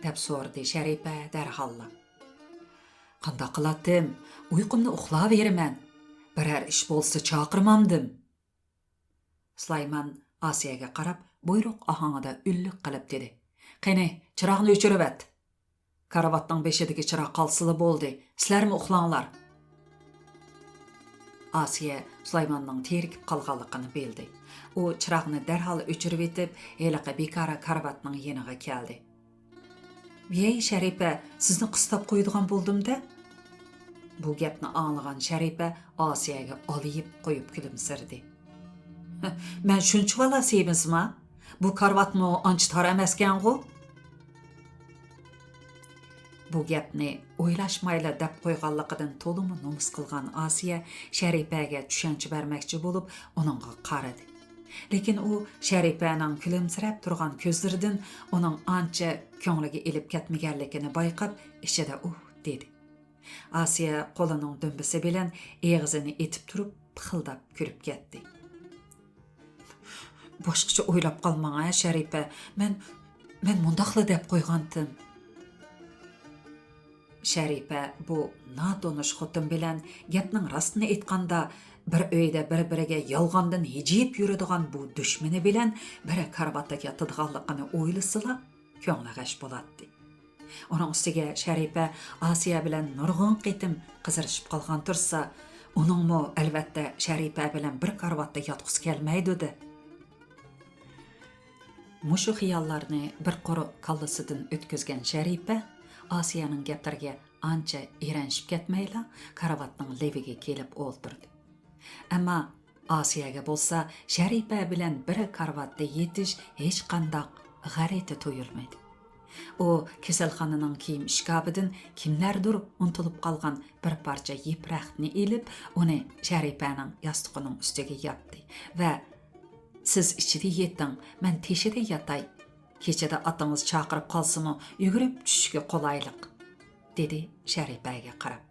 دەپ سورىدى شەرىپە دەرھاللا. «قانداق قىلاتتىم؟ ئۇيقۇمنى ئۇخلاۋېرىمەن. بىرەر ئىش بولسا چاقىرمامدىم.» سۇلايمان ئاسىيەگە قاراپ بۇيرۇق ئاھاڭىدا ئۈنلۈك قىلىپ دېدى: «قېنى، چىراغنى ئۆچۈرۈۋەت. كارىۋاتنىڭ بېشىدىكى چىراغ قالسىلا بولدى. سىلەرمۇ ئۇخلاڭلار.» ئاسىيە سۇلايماننىڭ تېرىكىپ قالغانلىقىنى بىلدى. ئۇ چىراغنى دەرھال ئۆچۈرۈۋېتىپ، ھېلىقى بىكارە كارىۋاتنىڭ يېنىغا كەلدى. «ۋىيەي شەرىپە، سىزنى قىستاپ قويىدىغان بولدۇم-دە.» بۇ گەپنى ئاڭلىغان شەرىپە ئاسىيەگە ئالىيىپ قويۇپ كۈلۈمسىرىدى. «مەن شۇنچىۋالا سېمىزما؟ بۇ كارىۋاتمۇ ئانچە تار ئەمەسكەنغۇ؟» بۇ گەپنى ئويلاشمايلا دەپ قويغانلىقىدىن تولىمۇ نومۇس قىلغان ئاسىيە شەرىپەگە چۈشەنچە بەرمەكچى بولۇپ، ئۇنىڭغا قارىدى. لېكىن ئۇ شەرىپەنىڭ كۈلۈمسىرەپ تۇرغان كۆزلىرىدىن ئۇنىڭ ئانچە كۆڭلىگە ئېلىپ كەتمىگەنلىكىنى بايقاپ، ئىچىدە «ئۇھ» دېدى. ئاسىيە قولىنىڭ دۈمبىسى بىلەن ئېغىزىنى ئېتىپ تۇرۇپ، پىخىلداپ كۈلۈپ كەتتى. «باشقىچە ئويلاپ قالماڭ ھە، شەرىپە. مەن، مەن مۇنداقلا دەپ قويغانتىم.» شەرىپە بۇ ناتونۇش خوتۇن بىلەن، گەپنىڭ راستىنى ئېيتقاندا، بىر ئۆيدە بىر-بىرىگە يالغاندىن ھىجىيىپ يۈرىدىغان بۇ دۈشمىنى بىلەن بىر كارىۋاتتا ياتىدىغانلىقىنى ئويلىسىلا، كۆڭلى غەش بولاتتى. ئۇنىڭ ئۈستىگە شەرىپە ئاسىيە بىلەن نۇرغۇن قېتىم قىزىرىشىپ قالغان تۇرسا، ئۇنىڭمۇ، ئەلۋەتتە، شەرىپە بىلەن بىر كارىۋاتتا ياتقۇسى كەلمەيدۇ-دە. مۇشۇ خىياللارنى بىر قۇر كاللىسىدىن ئۆتكۈزگەن شەرىپە ئاسىيەنىڭ گەپلىرىگە ئانچە ئېرەنشىپ كەتمەيلا، كارىۋاتنىڭ لېۋىگە كېلىپ ئولتۇردى. ئەمما ئاسىيەگە بولسا شەرىپە بىلەن بىر كارىۋاتتا يېتىش ھېچقانداق غەلىتە تۇيۇلمىدى. ئۇ كېسەلخانىنىڭ كىيىم ئىشكاپىدىن كىملەردۇر ئۇنتۇلۇپ قالغان بىر پارچە يىپ رەختنى ئېلىپ، ئۇنى شەرىپەنىڭ ياستۇقىنىڭ ئۈستىگە ياپتى ۋە «سىز ئىچىدە يېتىڭ، مەن تېشىدا ياتاي. كېچىدە ئاتىڭىز چاقىرىپ قالسىمۇ، يۈگۈرۈپ چۈشۈشكە قولايلىق»، دېدى شەرىپەگە قاراپ.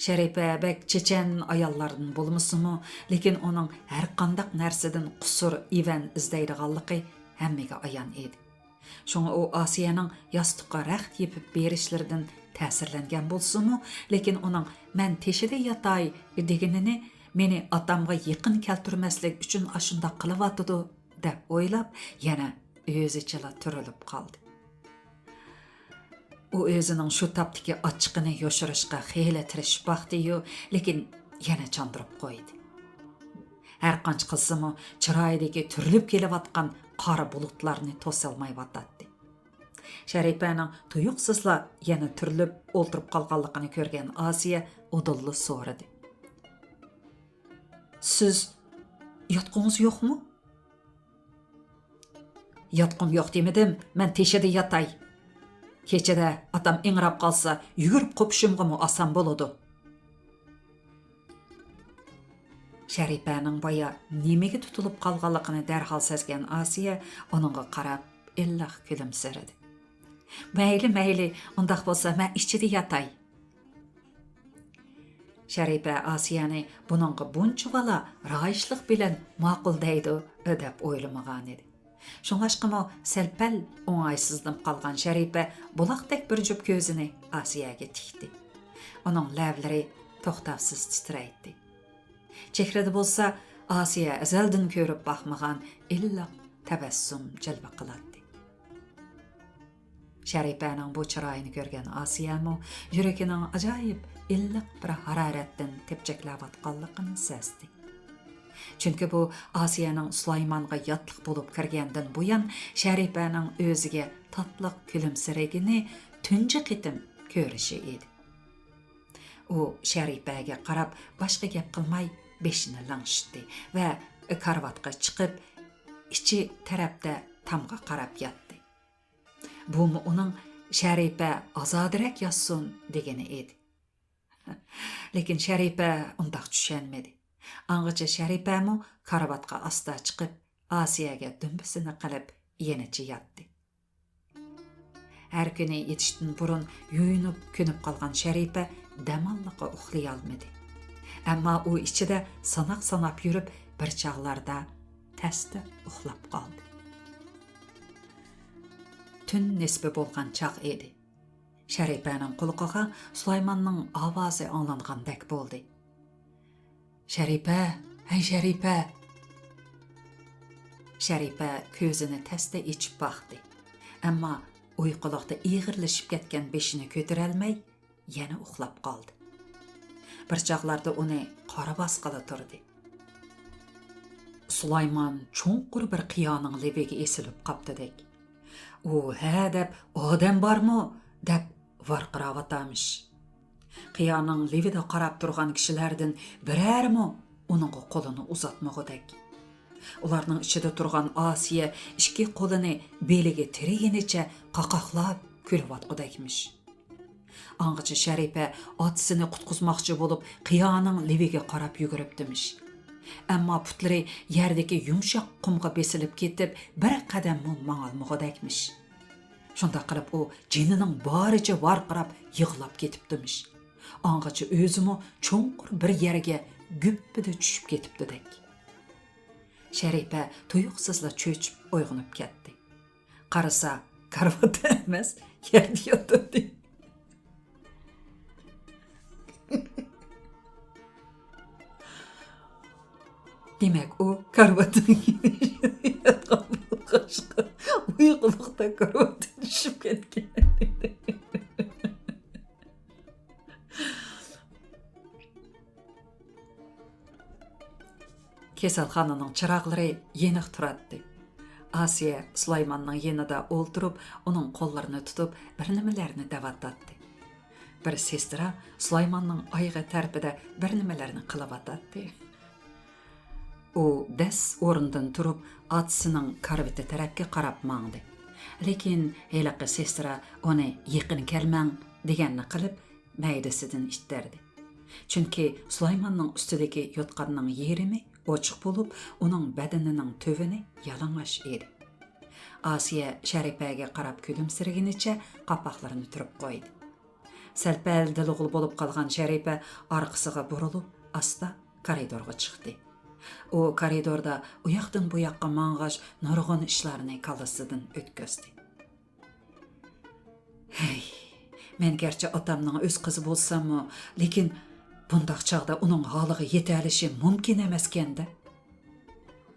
شەرىپە بەك چېچەن ئاياللاردىن بولمىسىمۇ، لېكىن ئۇنىڭ ھەرقانداق نەرسىدىن قۇسۇر، ئىۋەن ئىزدەيدىغانلىقى ھەممىگە ئايان ئىدى. شۇڭا ئۇ ئاسىيەنىڭ ياستۇققا رەخت يېپىپ بېرىشلىرىدىن تەسىرلەنگەن بولسىمۇ، لېكىن ئۇنىڭ «مەن تېشىدا ياتاي» دېگىنىنى، «مېنى ئاتامغا يېقىن كەلتۈرمەسلىك ئۈچۈن ئاشۇنداق قىلىۋاتىدۇ» دەپ ئويلاپ، يەنە ئۆزىچىلا تۈرۈلۈپ قالدى. ئۇ ئۆزىنىڭ شۇ تاپتىكى ئاچچىقىنى يوشۇرۇشقا خېلى تىرىشىپ باقتى-يۇ، لېكىن يەنە چاندۇرۇپ قويدى. ھەرقانچە قىلسىمۇ، چىرايىدىكى تۈرۈلۈپ كېلىۋاتقان قارا بۇلۇتلارنى توسالمايۋاتاتتى. شەرىپەنىڭ تۇيۇقسىزلا يەنە تۈرۈلۈپ ئولتۇرۇپ قالغانلىقىنى كۆرگەن ئاسىيە ئۇدۇللا سورىدى: «سىز ياتقۇڭىز يوقمۇ؟» «ياتقۇم يوق دېمىدىم، مەن تېشىدا ياتاي. كېچىدە ئاتام ئىڭراپ قالسا، يۈگۈرۈپ قوپۇشۇمغىمۇ ئاسان بولىدۇ.» شەرىپەنىڭ بايا نېمىگە تۇتۇلۇپ قالغانلىقىنى دەرھال سەزگەن ئاسىيە ئۇنىڭغا قاراپ ئىللىق كۈلۈمسىرىدى. مەيلى، مەيلى، ئۇنداق بولسا مەن ئىچىدە ياتاي. شەرىپە ئاسىيەنى بۇنىڭغا بۇنچىۋالا رايىشلىق بىلەن ماقۇل دەيدۇ دەپ ئويلىمىغانىدى. شۇڭلاشقىمۇ سەل-پەل ئوڭايسىزلىنىپ قالغان شەرىپە بۇلاقتەك بىر جۈپ كۆزىنى ئاسىيەگە تىكتى. ئۇنىڭ لەۋلىرى توختاۋسىز تىترەيتتى. چېھرىدە بولسا ئاسىيە ئەزەلدىن كۆرۈپ باقمىغان ئىللىق تەبەسسۇم جىلۋە قىلاتتى. شەرىپەنىڭ بۇ چىرايىنى كۆرگەن ئاسىيەمۇ يۈرىكىنىڭ ئاجايىپ ئىللىق بىر ھارارەتتىن تېپچەكلەۋاتقانلىقىنى سەزدى. چۈنكى بۇ ئاسىيەنىڭ سۇلايمانغا ياتلىق بولۇپ كىرگەندىن بۇيان شەرىپەنىڭ ئۆزىگە تاتلىق كۈلۈمسىرىگىنى تۇنجى قېتىم كۆرۈشى ئىدى. ئۇ شەرىپەگە قاراپ باشقا گەپ قىلماي بېشىنى لىڭشىتتى ۋە كارىۋاتقا چىقىپ، ئىچى تەرەپتە تامغا قاراپ ياتتى. بۇمۇ ئۇنىڭ شەرىپە ئازادىرەك ياتسۇن دېگىنى ئىدى. لېكىن شەرىپە ئۇنداق چۈشەنمىدى. ئاڭغىچە شەرىپەمۇ كارىۋاتقا ئاستا چىقىپ، ئاسىيەگە دۈمبىسىنى قىلىپ يېنىچە ياتتى. ھەر كۈنى يېتىشتىن بۇرۇن يۇيۇنۇپ، كۆنۈپ قالغان شەرىپە دەماللىققا ئۇخلىيالمىدى. ئەمما ئۇ ئىچىدە ساناق ساناپ يۈرۈپ، بىر چاغلاردا تەستە ئۇخلاپ قالدى. تۈن نىسپى بولغان چاغ ئىدى. شەرىپەنىڭ قۇلىقىغا سۇلايماننىڭ ئاۋازى ئاڭلانغاندەك بولدى. شەرىپە، ھەي شەرىپە! شەرىپە كۆزىنى تەستە ئېچىپ باقتى. ئەمما ئۇيقۇلۇقتا ئېغىرلىشىپ كەتكەن بېشىنى كۆتۈرەلمەي، يەنە ئۇخلاپ قالدى. بىر چاغلاردا ئۇنى قارا باسقىلى تۇردى. سۇلايمان چوڭقۇر بىر قىيانىڭ لېۋىگە ئېسىلىپ قاپتىدەك. ئۇ ھە دەپ، ئادەم بارمۇ دەپ ۋارقىراۋاتامىش. قىيانىڭ لېۋىدە قاراپ تۇرغان كىشىلەردىن بىرەرىمۇ ئۇنىڭغا قولىنى ئۇزاتمىغۇدەك. ئۇلارنىڭ ئىچىدە تۇرغان ئاسىيە ئىككى قولىنى بېلىگە تىرىگىنىچە قاقاقلاپ كۈلۈۋاتقۇدەكمىش. ئاڭغىچە شەرىپە ئاتىسىنى قۇتقۇزماقچى بولۇپ، قىيانىڭ لېۋىگە قاراپ يۈگۈرۈپتىمىش. ئەمما پۇتلىرى يەردىكى يۇمشاق قۇمغا بېسىلىپ كېتىپ، بىر قەدەممۇ ماڭالمىغۇدەكمىش. شۇنداق قىلىپ ئۇ جېنىنىڭ بارىچە ۋارقىراپ يىغلاپ كېتىپتىمىش. ئاڭغىچە ئۆزىمۇ چوڭقۇر بىر يەرگە گۈپپىدە چۈشۈپ كېتىپتىدەك. شەرىپە تۇيۇقسىزلا چۆچۈپ ئويغىنىپ كەتتى. قارىسا، كارىۋاتتا ئەمەس، يەردە ياتاتتى. دېمەك، ئۇ كارىۋاتتا ياتقان بولغاچقا، ئۇيقۇلۇقتا كارىۋاتتىن چۈشۈپ كەتكەن. كېسەلخانىنىڭ چىراغلىرى يېنىق تۇراتتى. ئاسىيە سۇلايماننىڭ يېنىدا ئولتۇرۇپ، ئۇنىڭ قوللىرىنى تۇتۇپ، بىر نېمىلەرنى دەۋاتاتتى. بىر سېسترا سۇلايماننىڭ ئايىغى تەرىپىدە بىر نېمىلەرنى قىلىۋاتاتتى. ئۇ دەس ئورنىدىن تۇرۇپ، ئاتىسىنىڭ كارىۋىتى تەرەپكە قاراپ ماڭدى. لېكىن ھېلىقى سېسترا ئۇنى «يېقىن كەلمەڭ» دېگەننى قىلىپ، مەيدىسىدىن ئىتتەردى. چۈنكى سۇلايماننىڭ ئۈستىدىكى يوتقاننىڭ يېرىمى ئوچۇق بولۇپ، ئۇنىڭ بەدىنىنىڭ تۆۋىنى يالىڭاچ ئىدى. ئاسىيە شەرىپەگە قاراپ كۈلۈمسىرىگىنىچە قاپاقلىرىنى تۈرۈپ قويدى. سەل-پەل دىلىغۇل بولۇپ قالغان شەرىپە ئارقىسىغا بۇرۇلۇپ، ئاستا كارىدورغا چىقتى. ئۇ كارىدوردا ئۇياقتىن بۇياققا ماڭغاچ، نۇرغۇن ئىشلارنى كاللىسىدىن ئۆتكۈزدى. ھەي، مەن گەرچە ئاتامنىڭ ئۆز قىزى بولساممۇ، لېكىن بۇنداق چاغدا ئۇنىڭ ھالىغا يېتەلىشى مۇمكىن ئەمەسكەن-دە.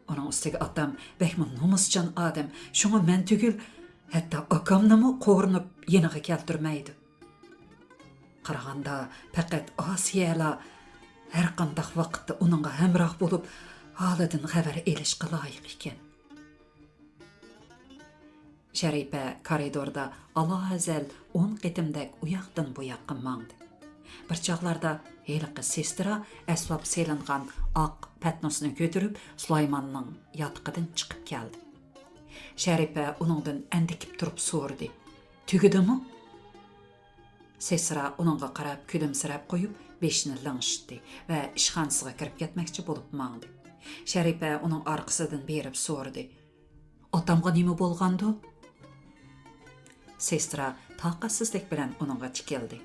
ئۇنىڭ ئۈستىگە ئاتام بەكمۇ نومۇسچان ئادەم، شۇڭا مەن تۈگۈل، ھەتتا ئاكامنىمۇ قورۇنۇپ يېنىغا كەلتۈرمەيدۇ. قارىغاندا، پەقەت ئاسىيەلا ھەرقانداق ۋاقىتتا ئۇنىڭغا ھەمراھ بولۇپ، ھالىدىن خەۋەر ئېلىشقا لايىق ئىكەن. شەرىپە كارىدوردا ئالاھەزەل ئون قېتىمدەك ئۇياقتىن بۇياققا ماڭدى. بىر چاغلاردا ھېلىقى سېسترا ئەسۋاب سېلىنغان ئاق پەتنۇسنى كۆتۈرۈپ، سۇلايماننىڭ ياتىقىدىن چىقىپ كەلدى. شەرىپە ئۇنىڭدىن ئەندىكىپ تۇرۇپ سورىدى: «تۈگىدىمۇ؟» سېسترا ئۇنىڭغا قاراپ كۈلۈمسىرەپ قويۇپ، بېشىنى لىڭشىتتى ۋە ئىشخانىسىغا كىرىپ كەتمەكچى بولۇپ ماڭدى. شەرىپە ئۇنىڭ ئارقىسىدىن بېرىپ سورىدى: «ئاتامغا نېمە بولغاندۇ؟» سېسترا تاقەتسىزلىك بىلەن ئۇنىڭغا تىكىلدى.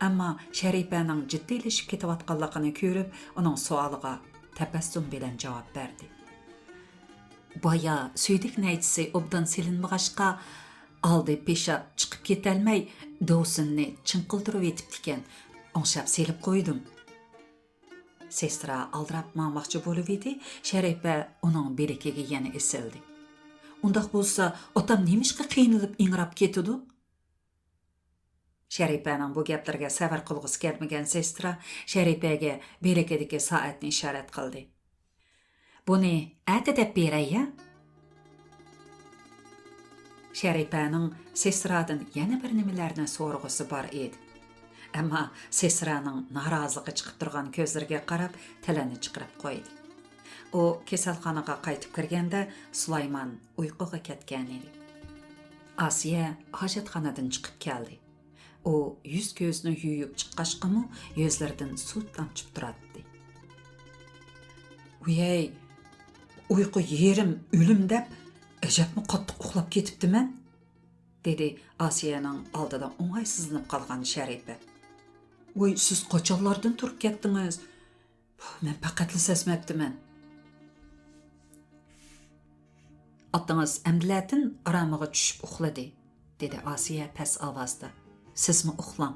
ئەمما شەرىپەنىڭ جىددىيلىشىپ كېتىۋاتقانلىقىنى كۆرۈپ، ئۇنىڭ سوئالىغا تەبەسسۇم بىلەن جاۋاب بەردى. بايا سۈيدۈك نەيچىسى ئوبدان سېلىنمىغاچقا، ئالدى پېشاپ چىقىپ كېتەلمەي، دوۋسۇننى چىڭقىلدۇرۇۋېتىپتىكەن. ئوڭشاپ سېلىپ قويدۇم. سېسترا ئالدىراپ ماڭماقچى بولۇۋىدى، شەرىپە ئۇنىڭ بىلىكىگە يەنە ئېسىلدى. ئۇنداق بولسا، ئاتام نېمىشقا قىينىلىپ ئىڭراپ كېتىدۇ؟ شەرىپەنىڭ بۇ گەپلىرىگە سەۋر قىلغۇسى كەلمىگەن سېسترا شەرىپەگە بىلىكىدىكى سائەتنى ئىشارەت قىلدى. بۇنى ئەتە دەپ بېرەي، يا؟ شەرىپەنىڭ سېسترادىن يەنە بىر نېمىلەرنى سورىغۇسى بار ئىدى. ئەمما سېسترانىڭ نارازىلىقى چىقىپ تۇرغان كۆزلىرىگە قاراپ تىلىنى چىقىرىپ قويدى. ئۇ كېسەلخانىغا قايتىپ كىرگەندە سۇلايمان ئۇيقۇغا كەتكەن ئىدى. ئاسىيە ھاجەتخانىدىن چىقىپ كەلدى. ئۇ يۈز-كۆزىنى يۇيۇپ چىققاچقىمۇ يۈزلىرىدىن سۇ تامچىپ تۇراتتى. ۋىيەي، ئۇيقۇ يېرىم ئۆلۈم دەپ، ئەجەبمۇ قاتتىق ئۇخلاپ كېتىپتىمەن، دېدى ئاسىيەنىڭ ئالدىدا ئوڭايسىزلىنىپ قالغان شەرىپە. ۋوي، سىز قاچانلاردىن تۇرۇپ كەتتىڭىز؟ مەن پەقەتلا سەزمەپتىمەن. ئاتىڭىز ئەمدىلەتىن ئارامىغا چۈشۈپ ئۇخلىدى، دېدى ئاسىيە پەس ئاۋازدا. سىزمۇ ئۇخلاڭ.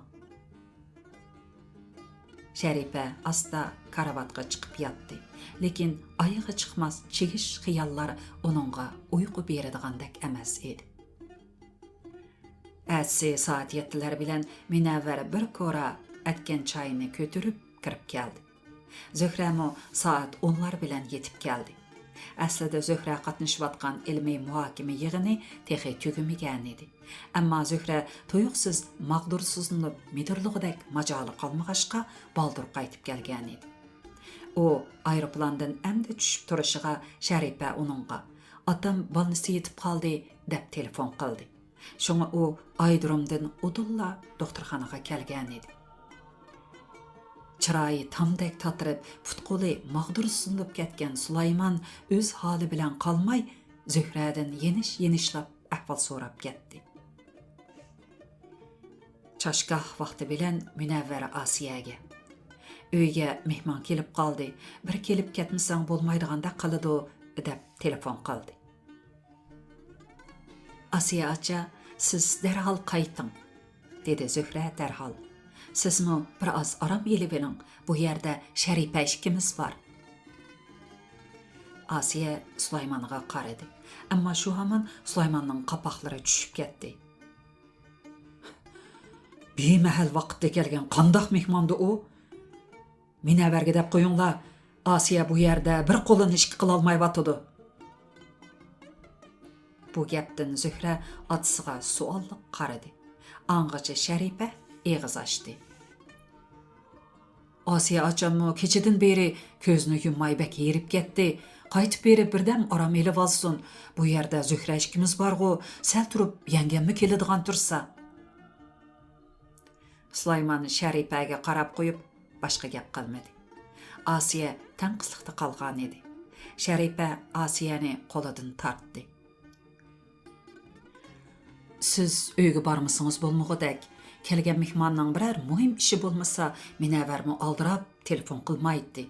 شەرىپە ئاستا كارىۋاتقا چىقىپ ياتتى. لېكىن ئايىغى چىقماس چىگىش خىياللار ئۇنىڭغا ئۇيقۇ بېرىدىغاندەك ئەمەس ئىدى. ئەتىسى سائەت يەتتىلەر بىلەن مۇنەۋۋەر بىر كورا ئەتكەن چاينى كۆتۈرۈپ كىرىپ كەلدى. زۆھرەمۇ سائەت ئونلار بىلەن يېتىپ كەلدى. ئەسلىدە زۆھرە قاتنىشىۋاتقان ئىلمىي مۇھاكىمە يىغىنى تېخى تۈگىمىگەنىدى. ئەمما زۆھرە تۇيۇقسىز ماغدۇرسىزلىنىپ مىدىرلىغۇدەك ماجالى قالمىغاچقا، بالدۇر قايتىپ كەلگەنىدى. ئۇ ئايروپىلاندىن ئەمدى چۈشۈپ تۇرۇشىغا شەرىپە ئۇنىڭغا، «ئاتام بالنىستتا يېتىپ قالدى» دەپ تېلېفون قىلدى. شۇڭا ئۇ ئايرودرومدىن ئۇدۇللا دوختۇرخانىغا كەلگەنىدى. چىرايى تامدەك تاتىرىپ، پۇت-قولى ماغدۇرسىزلىنىپ كەتكەن سۇلايمان ئۆز ھالى بىلەن قالماي، زۆھرەدىن يېنىش-يېنىشلاپ ئەھۋال سوراپ كەتتى. چاشگاھ ۋاقتى بىلەن مۇنەۋۋەر ئاسىيەگە، «ئۆيگە مېھمان كېلىپ قالدى، بىر كېلىپ كەتمىسەڭ بولمايدىغاندەك قىلىدۇ» دەپ تېلېفون قىلدى. «ئاسىيە ئاچا، سىز دەرھال قايتىڭ»، دېدى زۆھرە دەرھال. «سىزمۇ بىر ئاز ئارام ئېلىۋېلىڭ، بۇ يەردە شەرىپە ئىككىمىز بار.» ئاسىيە سۇلايمانغا قارىدى، ئەمما شۇ ھامان سۇلايماننىڭ قاپاقلىرى چۈشۈپ كەتتى. «بىمەھەل ۋاقىتتا كەلگەن قانداق مېھماندۇ ئۇ؟ مۇنەۋۋەرگە دەپ قويۇڭلار، ئاسىيە بۇ يەردە بىر قولىنى ئىككى قىلالمايۋاتىدۇ.» بۇ گەپتىن زۆھرە ئاتىسىغا سوئاللىق قارىدى. ئاڭغىچە شەرىپە ئېغىز ئاچتى. «ئاسىيە ئاچاممۇ كېچىدىن بېرى كۆزىنى يۇمماي بەك ھېرىپ كەتتى. قايتىپ بېرىپ بىردەم ئارام ئېلىۋالسۇن. بۇ يەردە زۆھرە ئىككىمىز بارغۇ، سەل تۇرۇپ يەڭگەممۇ كېلىدىغان تۇرسا.» سۇلايمان شەرىپەگە قاراپ قويۇپ، باشقا گەپ قىلمىدى. ئاسىيە تەڭقىسلىقتا قالغانىدى. شەرىپە ئاسىيەنى قولىدىن تارتتى. «سىز ئۆيگە بارمىسىڭىز بولمىغۇدەك. كەلگەن مېھماننىڭ بىرەر مۇھىم ئىشى بولمىسا، مۇنەۋۋەرمۇ ئالدىراپ تېلېفون قىلمايتتى.»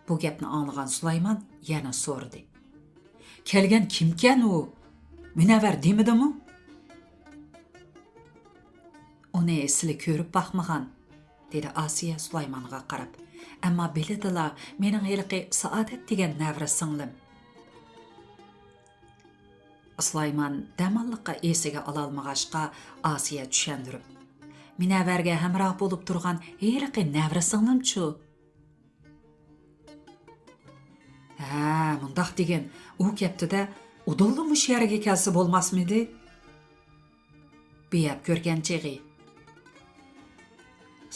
بۇ گەپنى ئاڭلىغان سۇلايمان يەنە سورىدى. «كەلگەن كىمكەن ئۇ؟ مۇنەۋۋەر دېمىدىمۇ؟» «ئۇنى سىلى كۆرۈپ باقمىغان»، دېدى ئاسىيە سۇلايمانغا قاراپ. «ئەمما بىلىدىلا، مېنىڭ ھېلىقى سائادەت دېگەن نەۋرە سىڭلىم.» سۇلايمان دەماللىققا ئېسىگە ئالالمىغاچقا، ئاسىيە چۈشەندۈرۈپ، «مۇنەۋۋەرگە ھەمراھ بولۇپ تۇرغان ھېلىقى نەۋرە سىڭلىمچۇ؟» «ھە، مۇنداق دېگىن، ئۇ كەپتىدە، ئۇدۇللا مۇشۇ يەرگە كەلسە بولماسمىدى؟ بىيەپ كۆرگەن چېغى.»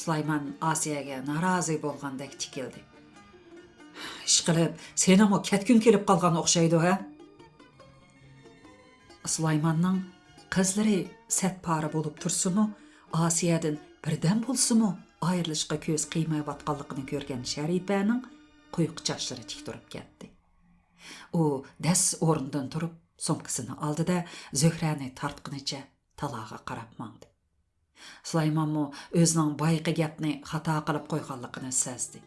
سۇلايمان ئاسىيەگە نارازى بولغاندەك تىكىلدى. «ئىشقىلىپ، سېنىڭمۇ كەتكۈڭ كېلىپ قالغان ئوخشايدۇ، ھە؟» سۇلايماننىڭ قىزلىرى سەت پارە بولۇپ تۇرسىمۇ، ئاسىيەدىن بىردەم بولسىمۇ ئايرىلىشقا كۆز قىيمايۋاتقانلىقىنى كۆرگەن شەرىپەنىڭ قۇيۇق چاچلىرى تىك تۇرۇپ كەتتى. ئۇ دەس ئورنىدىن تۇرۇپ سومكىسىنى ئالدى-دە، زۆھرەنى تارتقىنىچە تالاغا قاراپ ماڭدى. سۇلايمانمۇ ئۆزىنىڭ بايىقى گەپنى خاتا قىلىپ قويغانلىقىنى سەزدى.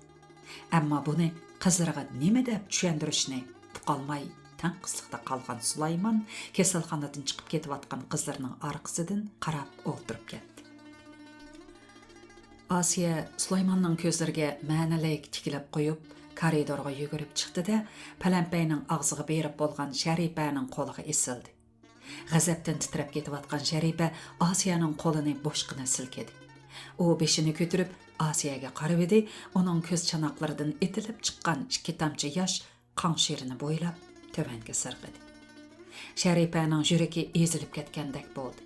ئەمما بۇنى قىزلىرىغا نېمە دەپ چۈشەندۈرۈشنى ئۇقالماي، تەڭقىسلىقتا قالغان سۇلايمان كېسەلخانىدىن چىقىپ كېتىۋاتقان قىزلىرىنىڭ ئارقىسىدىن قاراپ ئولتۇرۇپ كەتتى. ئاسىيە سۇلايماننىڭ كۆزلىرىگە مەنىلىك تىكىلىپ قويۇپ، كارىدورغا يۈگۈرۈپ چىقتى-دە، پەلەمپەينىڭ ئاغزىغا بېرىپ بولغان شەرىپەنىڭ قولىغا ئېسىلدى. غەزەپتىن تىترەپ كېتىۋاتقان شەرىپە ئاسىيەنىڭ قولىنى بوشقىنا سىلكىدى. ئۇ بېشىنى كۆتۈرۈپ، ئاسىيەگە قارىۋىدى، ئۇنىڭ كۆز چاناقلىرىدىن ئېتىلىپ چىققان ئىككى تامچە ياش قاڭشىرىنى بويلاپ تۆۋەنگە سىرغىدى. شەرىپەنىڭ يۈرىكى ئېزىلىپ كەتكەندەك بولدى.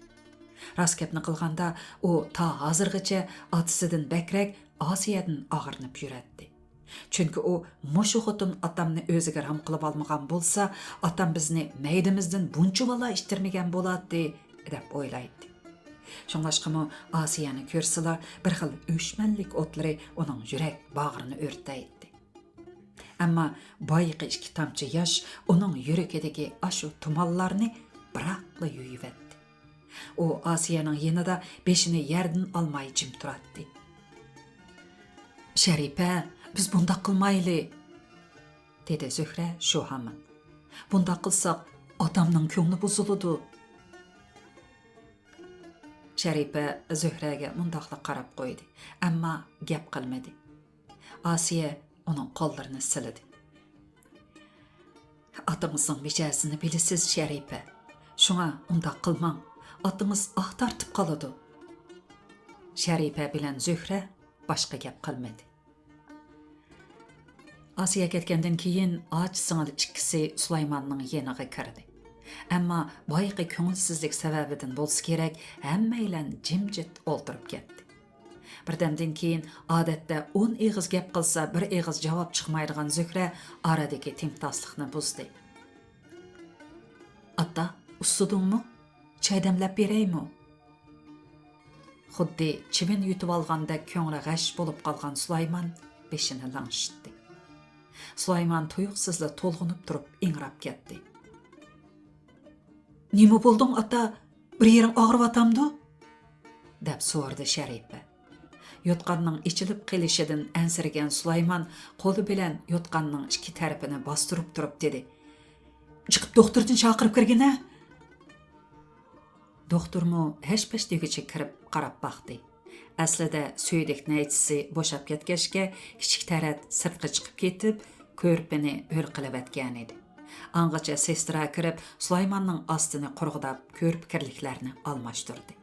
راست گەپنى قىلغاندا، ئۇ تا ھازىرغىچە ئاتىسىدىن بەكرەك ئاسىيەدىن ئاغرىنىپ يۈرەتتى. چۈنكى ئۇ، «مۇشۇ خوتۇن ئاتامنى ئۆزىگە رام قىلىۋالمىغان بولسا، ئاتام بىزنى مەيدىمىزدىن بۇنچىۋالا ئىتتىرمىگەن بولاتتى» دەپ ئويلايتتى. شۇڭلاشقىمۇ ئاسىيەنى كۆرسىلا، بىر خىل ئۆچمەنلىك ئوتلىرى ئۇنىڭ يۈرەك باغرىنى ئۆرتەيتتى. ئەمما بايىقى ئىككى تامچە ياش ئۇنىڭ يۈرىكىدىكى ئاشۇ تۇمانلارنى بىراقلا يۇيۇۋەتتى. ئۇ ئاسىيەنىڭ يېنىدا بېشىنى يەردىن ئالماي جىم تۇراتتى. «شەرىپە، بىز بۇنداق قىلمايلى!» دېدى زۆھرە شۇ ھامان. «بۇنداق قىلساق، ئاتامنىڭ كۆڭلى بۇزۇلىدۇ.» شەرىپە زۆھرەگە مۇنداقلا قاراپ قويدى، ئەمما گەپ قىلمىدى. ئاسىيە ئۇنىڭ قوللىرىنى سىلىدى. «ئاتىڭىزنىڭ مىجەزىنى بىلىسىز، شەرىپە. شۇڭا ئۇنداق قىلماڭ. ئاتىڭىز ئاھ تارتىپ قالىدۇ.» شەرىپە بىلەن زۆھرە باشقا گەپ قىلمىدى. ئاسىيە كەتكەندىن كېيىن ئاچا سىڭىل ئىككىسى سۇلايماننىڭ يېنىغا كىردى. ئەمما بايىقى كۆڭۈلسىزلىك سەۋەبىدىن بولسا كېرەك، ھەممەيلەن جىمجىت ئولتۇرۇپ كەتتى. بىردەمدىن كېيىن، ئادەتتە ئون ئېغىز گەپ قىلسا، بىر ئېغىز جاۋاب چىقمايدىغان زۆھرە ئارىدىكى تىمتاسلىقنى بۇزدى. «ئاتا، ئۇسسىدىڭمۇ؟ چاي دەملەپ بېرەيمۇ؟» خۇددى چىۋىن يۇتۇۋالغاندەك كۆڭلى غەش بولۇپ قالغان سۇلايمان بېشىنى لىڭشىتتى. سۇلايمان تۇيۇقسىزلا تولغىنىپ تۇرۇپ ئىڭراپ كەتتى. «نېمە بولدۇڭ، ئاتا؟ بىر يېرىڭ ئاغرىۋاتامدۇ؟» دەپ سورىدى شەرىپە. يوتقاننىڭ ئېچىلىپ قېلىشىدىن ئەنسىرىگەن سۇلايمان قولى بىلەن يوتقاننىڭ ئىككى تەرىپىنى باستۇرۇپ تۇرۇپ دېدى: «چىقىپ دوختۇردىن چاقىرىپ كىرگىنە!» دوختۇرمۇ ھەش-پەش دېگۈچە كىرىپ قاراپ باقتى. ئەسلىدە سۈيدۈك نەيچىسى بوشاپ كەتكەچكە، كىچىك تەرەت سىرتقا چىقىپ كېتىپ، كۆرپىنى ھۆل قىلىۋەتكەنىدى. ئاڭغىچە سېسترا كىرىپ، سۇلايماننىڭ ئاستىنى قۇرغۇداپ، كۆرپە كىرلىكلەرنى ئالماشتۇردى.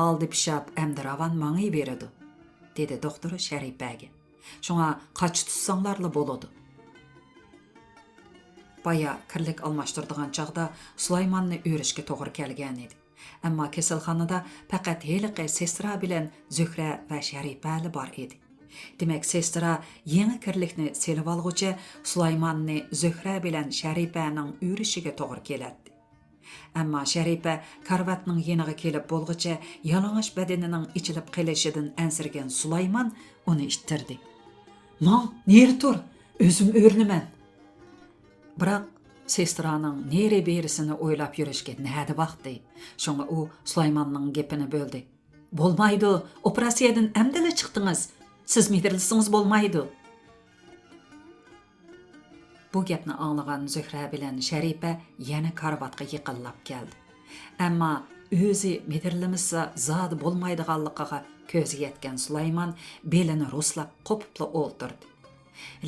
«ئالدى پىشاپ ئەمدى راۋان ماڭىۋېرىدۇ»، دېدى دوختۇر شەرىپەگە. «شۇڭا قاچا تۇتساڭلارلا بولىدۇ.» بايا كىرلىك ئالماشتۇرىدىغان چاغدا سۇلايماننى ئۆرۈشكە توغرا كەلگەنىدى. ئەمما كېسەلخانىدا پەقەت ھېلىقى سېسترا بىلەن زۆھرە ۋە شەرىپەلا بار ئىدى. دېمەك، سېسترا يېڭى كىرلىكنى سېلىۋالغۇچە سۇلايماننى زۆھرە بىلەن شەرىپەنىڭ ئۆرۈشىگە توغرا كېلەتتى. ئەمما شەرىپە كارىۋاتنىڭ يېنىغا كېلىپ بولغۇچە، يالىڭاچ بەدىنىنىڭ ئېچىلىپ قېلىشىدىن ئەنسىرىگەن سۇلايمان ئۇنى ئىتتىردى. «ماڭ، نېرى تۇر، ئۆزۈم ئۆرۈلىمەن.» بىراق سېسترانىڭ نېرى بېرىسىنى ئويلاپ يۈرۈشكە نەدە ۋاقتى؟ شۇڭا ئۇ سۇلايماننىڭ گېپىنى بۆلدى. «بولمايدۇ، ئوپېراتسىيەدىن ئەمدىلا چىقتىڭىز. سىز مىدىرلىسىڭىز بولمايدۇ.» بۇ گەپنى ئاڭلىغان زۆھرە بىلەن شەرىپە يەنە كارىۋاتقا يېقىنلاپ كەلدى. ئەمما ئۆزى مىدىرلىمىسا زادى بولمايدىغانلىقىغا كۆزى يەتكەن سۇلايمان بېلىنى رۇسلاپ قوپۇپلا ئولتۇردى.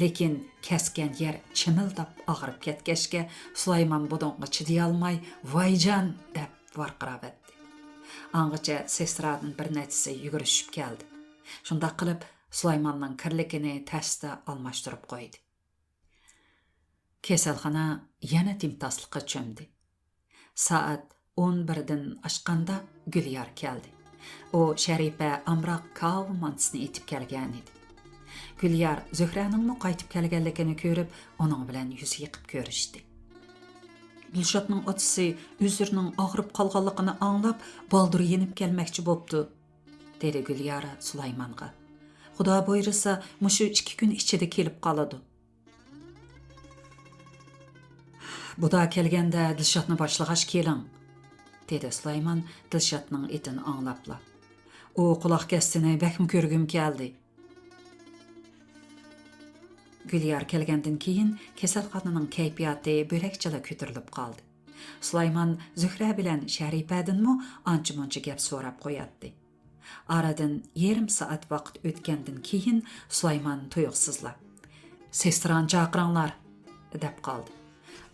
لېكىن كەسكەن يەر چىمىلداپ ئاغرىپ كەتكەچكە، سۇلايمان بۇنىڭغا چىدىيالماي، «ۋايجان!» دەپ ۋارقىراۋەتتى. ئاڭغىچە سېسترادىن بىر نەچچىسى يۈگۈرۈشۈپ كەلدى. شۇنداق قىلىپ، سۇلايماننىڭ كىرلىكىنى تەستە ئالماشتۇرۇپ قويدى. كېسەلخانا يەنە تىمتاسلىققا چۆمدى. سائەت ئون بىردىن ئاشقاندا گۈليار كەلدى. ئۇ شەرىپە ئامراق كاۋا مانتىسىنى ئېتىپ كەلگەنىدى. گۈليار زۆھرەنىڭمۇ قايتىپ كەلگەنلىكىنى كۆرۈپ، ئۇنىڭ بىلەن يۈز يېقىپ كۆرۈشتى. «دىلشاتنىڭ ئاتىسى ئۆزلىرىنىڭ ئاغرىپ قالغانلىقىنى ئاڭلاپ، بالدۇر يېنىپ كەلمەكچى بوپتۇ»، دېدى گۈليار سۇلايمانغا. «خۇدا بۇيرۇسا، مۇشۇ ئىككى كۈن ئىچىدە كېلىپ قالىدۇ.» بۇدا كەلگەندە دىلشاتنى باشلىغاچ كېلىڭ، دېدى سۇلايمان دىلشاتنىڭ ئېتىنى ئاڭلاپلا. ئۇ قۇلاق كەستىنى بەكمۇ كۆرگۈم كەلدى. گۈليار كەلگەندىن كېيىن كېسەلخانىنىڭ كەيپىياتى بۆلەكچىلا كۆتۈرۈلۈپ قالدى. سۇلايمان زۆھرە بىلەن شەرىپەدىنمۇ ئانچە-مۇنچە گەپ سوراپ قوياتتى. ئارىدىن يېرىم سائەت ۋاقىت ئۆتكەندىن كېيىن سۇلايمان تۇيۇقسىزلا، «سېسترانى چاقىرىڭلار» دەپ قالدى.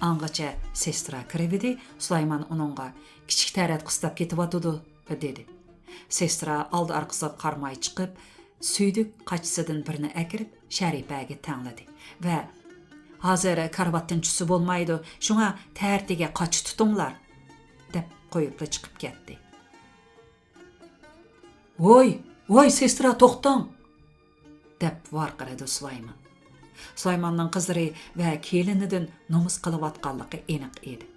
ئاڭغىچە سېسترا كىرىۋىدى، سۇلايمان ئۇنىڭغا، «كىچىك تەرەت قىستاپ كېتىۋاتىدۇ» دېدى. سېسترا ئالدى-ئارقىسىغا قارىماي چىقىپ، سۈيدۈك قاچىسىدىن بىرنى ئەكىرىپ شەرىپەگە تەڭلىدى ۋە، «ھازىر كارىۋاتتىن چۈشسە بولمايدۇ، شۇڭا تەرىتىگە قاچا تۇتۇڭلار» دەپ قويۇپلا چىقىپ كەتتى. «ۋوي، ۋوي، سېسترا، توختاڭ!» دەپ ۋارقىرىدى سۇلايمان. سۇلايماننىڭ قىزلىرى ۋە كېلىنىدىن نومۇس قىلىۋاتقانلىقى ئېنىق ئىدى.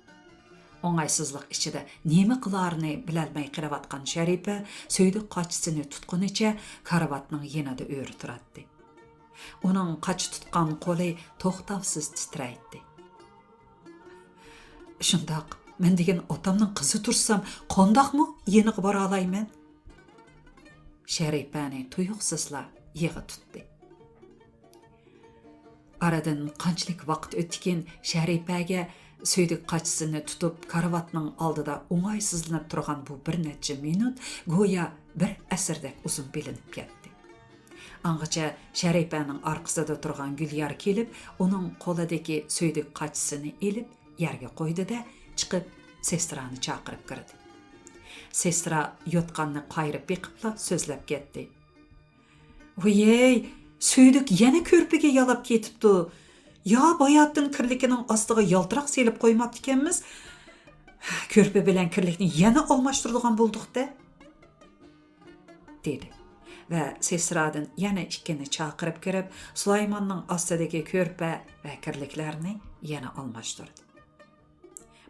ئوڭايسىزلىق ئىچىدە نېمە قىلارىنى بىلەلمەي قېلىۋاتقان شەرىپە سۈيدۈك قاچىسىنى تۇتقىنىچە كارىۋاتنىڭ يېنىدا ئۆرە تۇراتتى. ئۇنىڭ قاچا تۇتقان قولى توختاۋسىز تىترەيتتى. «شۇنداق، مەن دېگەن ئاتامنىڭ قىزى تۇرسام، قانداقمۇ يېنىغا بارالايمەن؟» شەرىپەنى تۇيۇقسىزلا يىغا تۇتتى. ئارىدىن قانچىلىك ۋاقىت ئۆتتىكىن، شەرىپەگە سۈيدۈك قاچىسىنى تۇتۇپ، كارىۋاتنىڭ ئالدىدا ئوڭايسىزلىنىپ تۇرغان بۇ بىر نەچچە مىنۇت گويا بىر ئەسىردەك ئۇزۇن بىلىنىپ كەتتى. ئاڭغىچە شەرىپەنىڭ ئارقىسىدا تۇرغان گۈليار كېلىپ، ئۇنىڭ قولىدىكى سۈيدۈك قاچىسىنى ئېلىپ، يەرگە قويدى-دە، چىقىپ، سېسترانى چاقىرىپ كىردى. سېسترا يوتقاننى قايرىپ بېقىپلا سۆزلەپ كەتتى. ۋىيەي، سۈيدۈك يەنە كۆرپىگە يالاپ كېتىپتۇ. يا باياتىن كىرلىكىنىڭ ئاستىغا يالتىراق سېلىپ قويماپتىكەنمىز. كۆرپە بىلەن كىرلىكنى يەنە ئالماشتۇرىدىغان بولدۇق-دە، دېدى ۋە سېسترادىن يەنە ئىككىنى چاقىرىپ كىرىپ، سۇلايماننىڭ ئاستىدىكى كۆرپە ۋە كىرلىكلەرنى يەنە ئالماشتۇردى.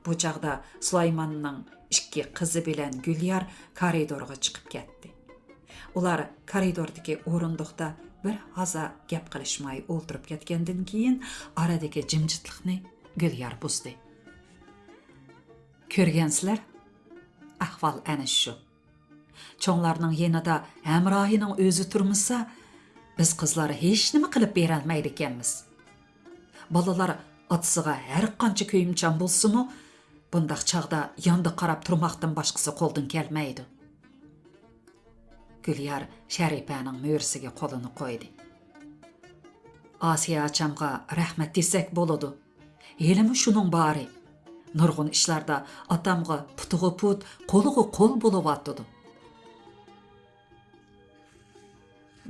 بۇ چاغدا سۇلايماننىڭ ئىككى قىزى بىلەن گۈليار كارىدورغا چىقىپ كەتتى. ئۇلار كارىدوردىكى ئورۇندۇقتا بىر ھازا گەپ قىلىشماي ئولتۇرۇپ كەتكەندىن كېيىن، ئارىدىكى جىمجىتلىقنى گۈليار بۇزدى. كۆرگەنسىلەر، ئەھۋال ئەنە شۇ. چوڭلارنىڭ يېنىدا ھەمراھىنىڭ ئۆزى تۇرمىسا، بىز قىزلار ھېچنېمە قىلىپ بېرەلمەيدىكەنمىز. بالىلار ئاتىسىغا ھەر قانچە كۆيۈمچان بولسىمۇ، بۇنداق چاغدا ياندا قاراپ تۇرماقتىن باشقىسى قولدىن كەلمەيدۇ. گۈليار شەرىپەنىڭ مۈرىسىگە قولىنى قويدى. ئاسىيە ئاچامغا رەھمەت دېسەك بولىدۇ. ھېلىمۇ شۇنىڭ بارى. نۇرغۇن ئىشلاردا ئاتامغا پۇتىغا پۇت، قولىغا قول بولۇۋاتىدۇ.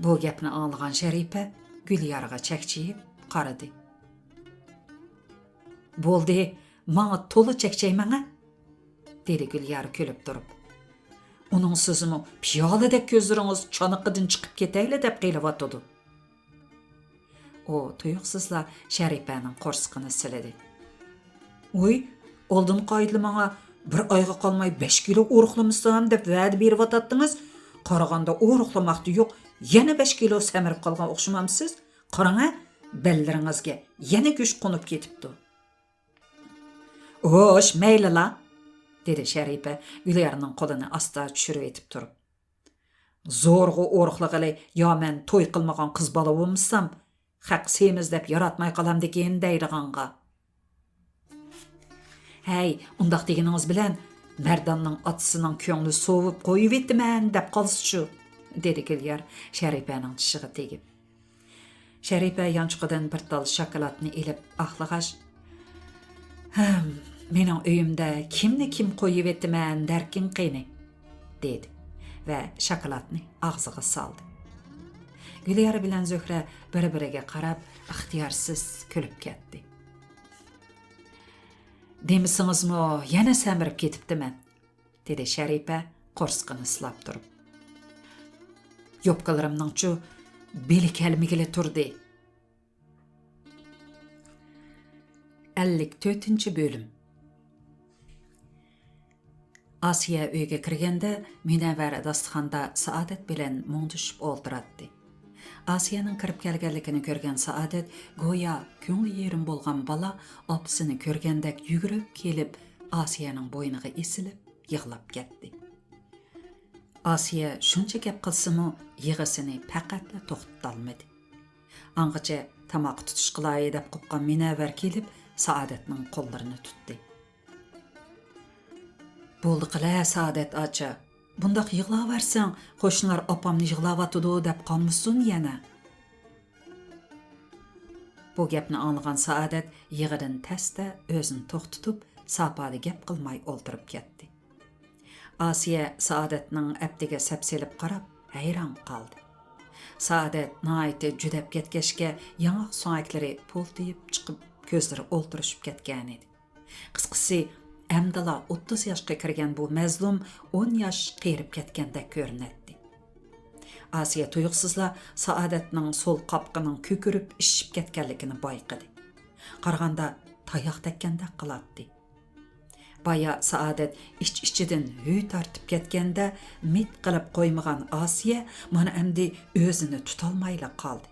بۇ گەپنى ئاڭلىغان شەرىپە گۈليارغا چەكچىيىپ قارىدى. بولدى، ماڭا تولا چەكچەيمەڭە، دېدى گۈليار كۈلۈپ تۇرۇپ. ئۇنىڭ سۆزىمۇ پىيالىدەك كۆزلىرىڭىز چانىقىدىن چىقىپ كېتەيلى دەپ قېلىۋاتىدۇ. ئۇ تۇيۇقسىزلا شەرىپەنىڭ قورسىقىنى سىلىدى. ۋۇي، ئالدىنقى ئايدا ماڭا بىر ئايغا قالماي بەش كىلو ئورۇقلىمىسام دەپ ۋەدە بېرىۋاتاتتىڭىز. قارىغاندا ئورۇقلىماقتا يوق، يەنە بەش كىلو سەمرىپ قالغان ئوخشىمامسىز؟ قاراڭە، بەللىرىڭىزگە يەنە گۆش قونۇپ كېتىپتۇ. خوش، مەيلىلا، دېدى شەرىپە گۈليارنىڭ قولىنى ئاستا چۈشۈرۈۋېتىپ تۇرۇپ. زورغا ئورۇقلىغىلى يا مەن توي قىلمىغان قىز بالا بولمىسام، خەق سېمىز دەپ ياراتماي قالامدىكىن دەيدىغانغا. ھەي، ئۇنداق دېگىنىڭىز بىلەن مەرداننىڭ ئاتىسىنىڭ كۆڭلى سوۋۇپ قويۇۋېتىمەن دەپ قالسىچۇ، دېدى گۈليار شەرىپەنىڭ چىشىغا تېگىپ. شەرىپە يانچۇقىدىن بىر تال شاكىلاتنى ئېلىپ ئاخلىغاچ، ھەم، مېنىڭ ئۆيۈمدە كىمنى كىم قويۇۋېتىمەن دەركىن قېنى، دېدى ۋە شاكىلاتنى ئاغزىغا سالدى. گۈليار بىلەن زۆھرە بىر-بىرىگە قاراپ ئىختىيارسىز كۈلۈپ كەتتى. دېمىسىڭىزمۇ يەنە سەمرىپ كېتىپتىمەن، دېدى شەرىپە قورسىقىنى سىلاپ تۇرۇپ. يوپكىلىرىمنىڭچۇ بېلى كەلمىگىلى تۇردى. ئەللىك تۆتىنچى بۆلۈم. ئاسىيە ئۆيگە كىرگەندە، مۇنەۋۋەر داستىخاندا سائادەت بىلەن مۇڭدىشىپ ئولتۇراتتى. ئاسىيەنىڭ كىرىپ كەلگەنلىكىنى كۆرگەن سائادەت گويا كۆڭلى يېرىم بولغان بالا ئاپىسىنى كۆرگەندەك يۈگۈرۈپ كېلىپ، ئاسىيەنىڭ بوينىغا ئېسىلىپ يىغلاپ كەتتى. ئاسىيە شۇنچە گەپ قىلسىمۇ، يىغىسىنى پەقەتلا توختىتالمىدى. ئاڭغىچە تاماققا تۇتۇش قىلاي دەپ قوپقان مۇنەۋۋەر كېلىپ، سائادەتنىڭ قوللىرىنى تۇتتى. بولدى قىلە، سائادەت ئاچا. بۇنداق يىغلاۋەرسەڭ، قوشنىلار ئاپامنى يىغلاۋاتىدۇ دەپ قالمىسۇن يەنە. بۇ گەپنى ئاڭلىغان سائادەت يىغىدىن تەستە ئۆزىنى توختىتىپ، ساپادا گەپ قىلماي ئولتۇرۇپ كەتتى. ئاسىيە سائادەتنىڭ ئەپتىگە سەپسېلىپ قاراپ، ھەيران قالدى. سائادەت ناھايىتى جۈدەپ كەتكەچكە، ياڭاق سۆڭەكلىرى پۇلتىيىپ چىقىپ، كۆزلىرى ئولتۇرۇشۇپ كەتكەنىدى. قىسقىسى، ئەمدىلا ئوتتۇز ياشقا كىرگەن بۇ مەزلۇم ئون ياش قېرىپ كەتكەندەك كۆرۈنەتتى. ئاسىيە تۇيۇقسىزلا سائادەتنىڭ سول قاپىقىنىڭ كۆكىرىپ ئىششىپ كەتكەنلىكىنى بايقىدى. قارىغاندا تاياق تەگكەندەك قىلاتتى. بايا سائادەت ئىچ-ئىچىدىن ھۈي تارتىپ كەتكەندە، مىت قىلىپ قويمىغان ئاسىيە مانا ئەمدى ئۆزىنى تۇتالمايلا قالدى.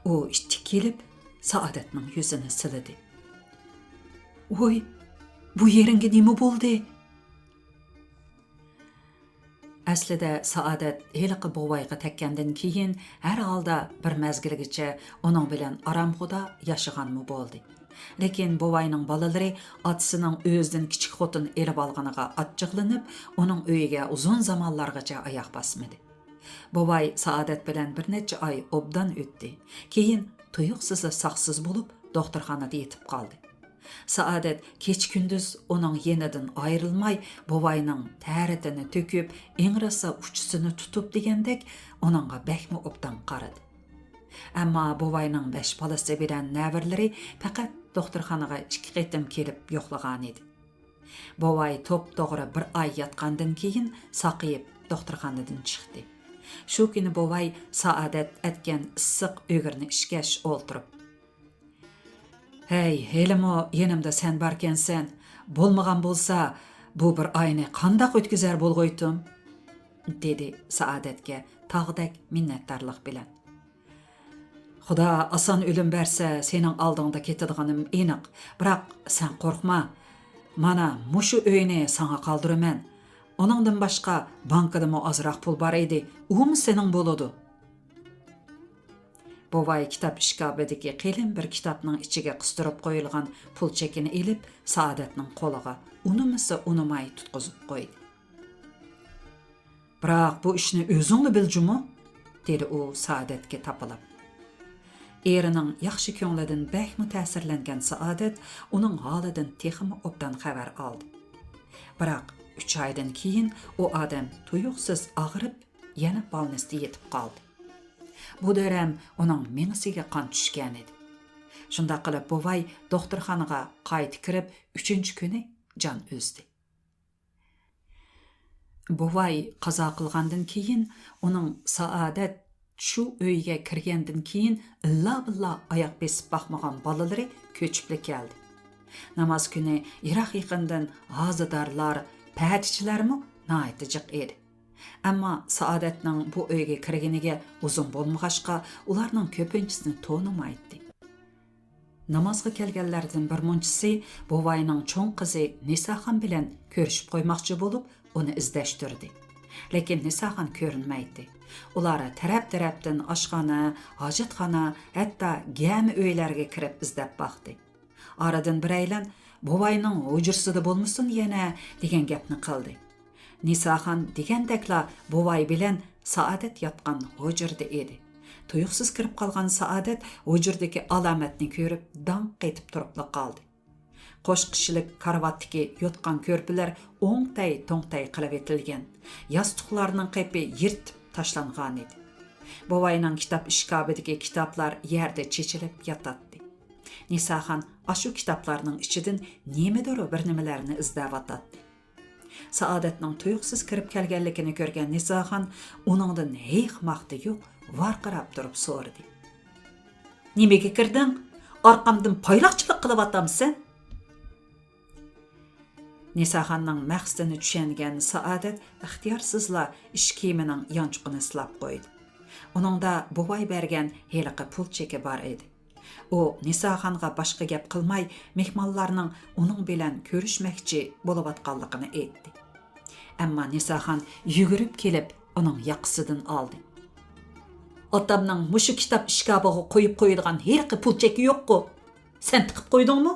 ئۇ ئىتتىك كېلىپ، سائادەتنىڭ يۈزىنى سىلىدى. ۋوي، بۇ يېرىڭگە نېمە بولدى؟ ئەسلىدە سائادەت ھېلىقى بوۋايغا تەگكەندىن كېيىن، ھەر ھالدا بىر مەزگىلگىچە ئۇنىڭ بىلەن ئارامخۇدا ياشىغانمۇ بولدى. لېكىن بوۋاينىڭ بالىلىرى ئاتىسىنىڭ ئۆزىدىن كىچىك خوتۇن ئېلىۋالغىنىغا ئاچچىقلىنىپ، ئۇنىڭ ئۆيىگە ئۇزۇن زامانلارغىچە ئاياق باسمىدى. بوۋاي سائادەت بىلەن بىر نەچچە ئاي ئوبدان ئۆتتى. كېيىن تۇيۇقسىزلا ساقسىز بولۇپ، دوختۇرخانىدا يېتىپ قالدى. سائادەت كېچە-كۈندۈز ئۇنىڭ يېنىدىن ئايرىلماي، بوۋاينىڭ تەرىتىنى تۆكۈپ، ئىڭرىسا ئۇچىسىنى تۇتۇپ دېگەندەك ئۇنىڭغا بەكمۇ ئوبدان قارىدى. ئەمما بوۋاينىڭ بەش بالىسى بىلەن نەۋرىلىرى پەقەت دوختۇرخانىغا ئىككى قېتىم كېلىپ يوقلىغانىدى. بوۋاي توپتوغرا بىر ئاي ياتقاندىن كېيىن ساقىيىپ دوختۇرخانىدىن چىقتى. شۇ كۈنى بوۋاي سائادەت ئەتكەن ئىسسىق ئۆگرىنى ئىچكەچ ئولتۇرۇپ، ھەي، ھېلىمۇ يېنىمدا سەن باركەنسەن، بولمىغان بولسا، بۇ بىر ئاينى قانداق ئۆتكۈزەر بولغۇيتتۇم؟ دېدى سائادەتكە تاغدەك مىننەتدارلىق بىلەن. خۇدا ئاسان ئۆلۈم بەرسە، سېنىڭ ئالدىڭدا كېتىدىغىنىم ئېنىق. بىراق سەن قورقما. مانا مۇشۇ ئۆينى ساڭا قالدۇرىمەن. ئۇنىڭدىن باشقا بانكىدىمۇ ئازراق پۇل بار ئىدى. ئۇمۇ سېنىڭ بولىدۇ. بوۋاي كىتاب ئىشكاپىدىكى قېلىن بىر كىتابنىڭ ئىچىگە قىستۇرۇپ قويۇلغان پۇل چېكىنى ئېلىپ، سائادەتنىڭ قولىغا ئۇنىمىسا ئۇنىماي تۇتقۇزۇپ قويدى. بىراق بۇ ئىشنى ئۆزۈڭلا بىل جۇمۇ، دېدى ئۇ سائادەتكە تاپىلاپ. ئېرىنىڭ ياخشى كۆڭلىدىن بەكمۇ تەسىرلەنگەن سائادەت ئۇنىڭ ھالىدىن تېخىمۇ ئوبدان خەۋەر ئالدى. بىراق ئۈچ ئايدىن كېيىن ئۇ ئادەم تۇيۇقسىز ئاغرىپ، يەنە بالنىستتا يېتىپ قالدى. بۇ دەرەم ئۇنىڭ مېڭىسىگە قان چۈشكەنىدى. شۇنداق قىلىپ بوۋاي دوختۇرخانىغا قايتا كىرىپ، ئۈچىنچى كۈنى جان ئۈزدى. بوۋاي قازا قىلغاندىن كېيىن ئۇنىڭ سائادەت شۇ ئۆيگە كىرگەندىن كېيىن ئىللا-بىللا ئاياق بېسىپ باقمىغان بالىلىرى كۆچۈپلا كەلدى. ناماز كۈنى يىراق-يېقىندىن ھازىدارلار، پەتىچىلەرمۇ ناھايىتى جىق ئىدى. ئەمما سائادەتنىڭ بۇ ئۆيگە كىرگىنىگە ئۇزۇن بولمىغاچقا، ئۇلارنىڭ كۆپىنچىسىنى تونۇمايتتى. نامازغا كەلگەنلەردىن بىر مۇنچىسى بوۋاينىڭ چوڭ قىزى نىساخان بىلەن كۆرۈشۈپ قويماقچى بولۇپ، ئۇنى ئىزدەشتۈردى. لېكىن نىساخان كۆرۈنمەيتتى. ئۇلار تەرەپ-تەرەپتىن ئاشخانا، ھاجەتخانا، ھەتتا گەمە ئۆيلەرگە كىرىپ ئىزدەپ باقتى. ئارىدىن بىرەيلەن، «بوۋاينىڭ ھۇجرىسىدا بولمىسۇن يەنە» دېگەن گەپنى قىلدى. نىساخان دېگەندەكلا بوۋاي بىلەن سائادەت ياتقان ھۇجرىدا ئىدى. تۇيۇقسىز كىرىپ قالغان سائادەت ھۇجرىدىكى ئالامەتنى كۆرۈپ داڭ قېتىپ تۇرۇپلا قالدى. قوش كىشىلىك كارىۋاتتىكى يوتقان كۆرپىلەر ئوڭتەي-توڭتەي قىلىۋېتىلگەن، ياستۇقلارنىڭ قېپى يىرتىپ تاشلانغانىدى. بوۋاينىڭ كىتاب ئىشكاپىدىكى كىتابلار يەردە چېچىلىپ ياتاتتى. نىساخان ئاشۇ كىتابلارنىڭ ئىچىدىن نېمىدۇر بىر نېمىلەرنى ئىزدەۋاتاتتى. سائادەتنىڭ تۇيۇقسىز كىرىپ كەلگەنلىكىنى كۆرگەن نىساخان ئۇنىڭدىن ھېيىق-ماختى يوق، ۋارقىراپ تۇرۇپ سورىدى. «نېمىگە كىردىڭ؟ ئارقامدىن پايلاقچىلىق قىلىۋاتامسەن؟» نىساخاننىڭ مەقسىتىنى چۈشەنگەن سائادەت ئىختىيارسىزلا ئىش كىيىمىنىڭ يانچۇقىنى سىلاپ قويدى. ئۇنىڭدا بوۋاي بەرگەن ھېلىقى پۇل چېكى بار ئىدى. ئۇ نىساخانغا باشقا گەپ قىلماي، مېھمانلارنىڭ ئۇنىڭ بىلەن كۆرۈشمەكچى بولۇۋاتقانلىقىنى ئېيتتى. ئەمما نىساخان يۈگۈرۈپ كېلىپ، ئۇنىڭ ياقىسىدىن ئالدى. «ئاتامنىڭ مۇشۇ كىتاب ئىشكاپىغا قويۇپ قويىدىغان ھېلىقى پۇل چېكى يوققۇ؟ سەن تىقىپ قويدۇڭمۇ؟»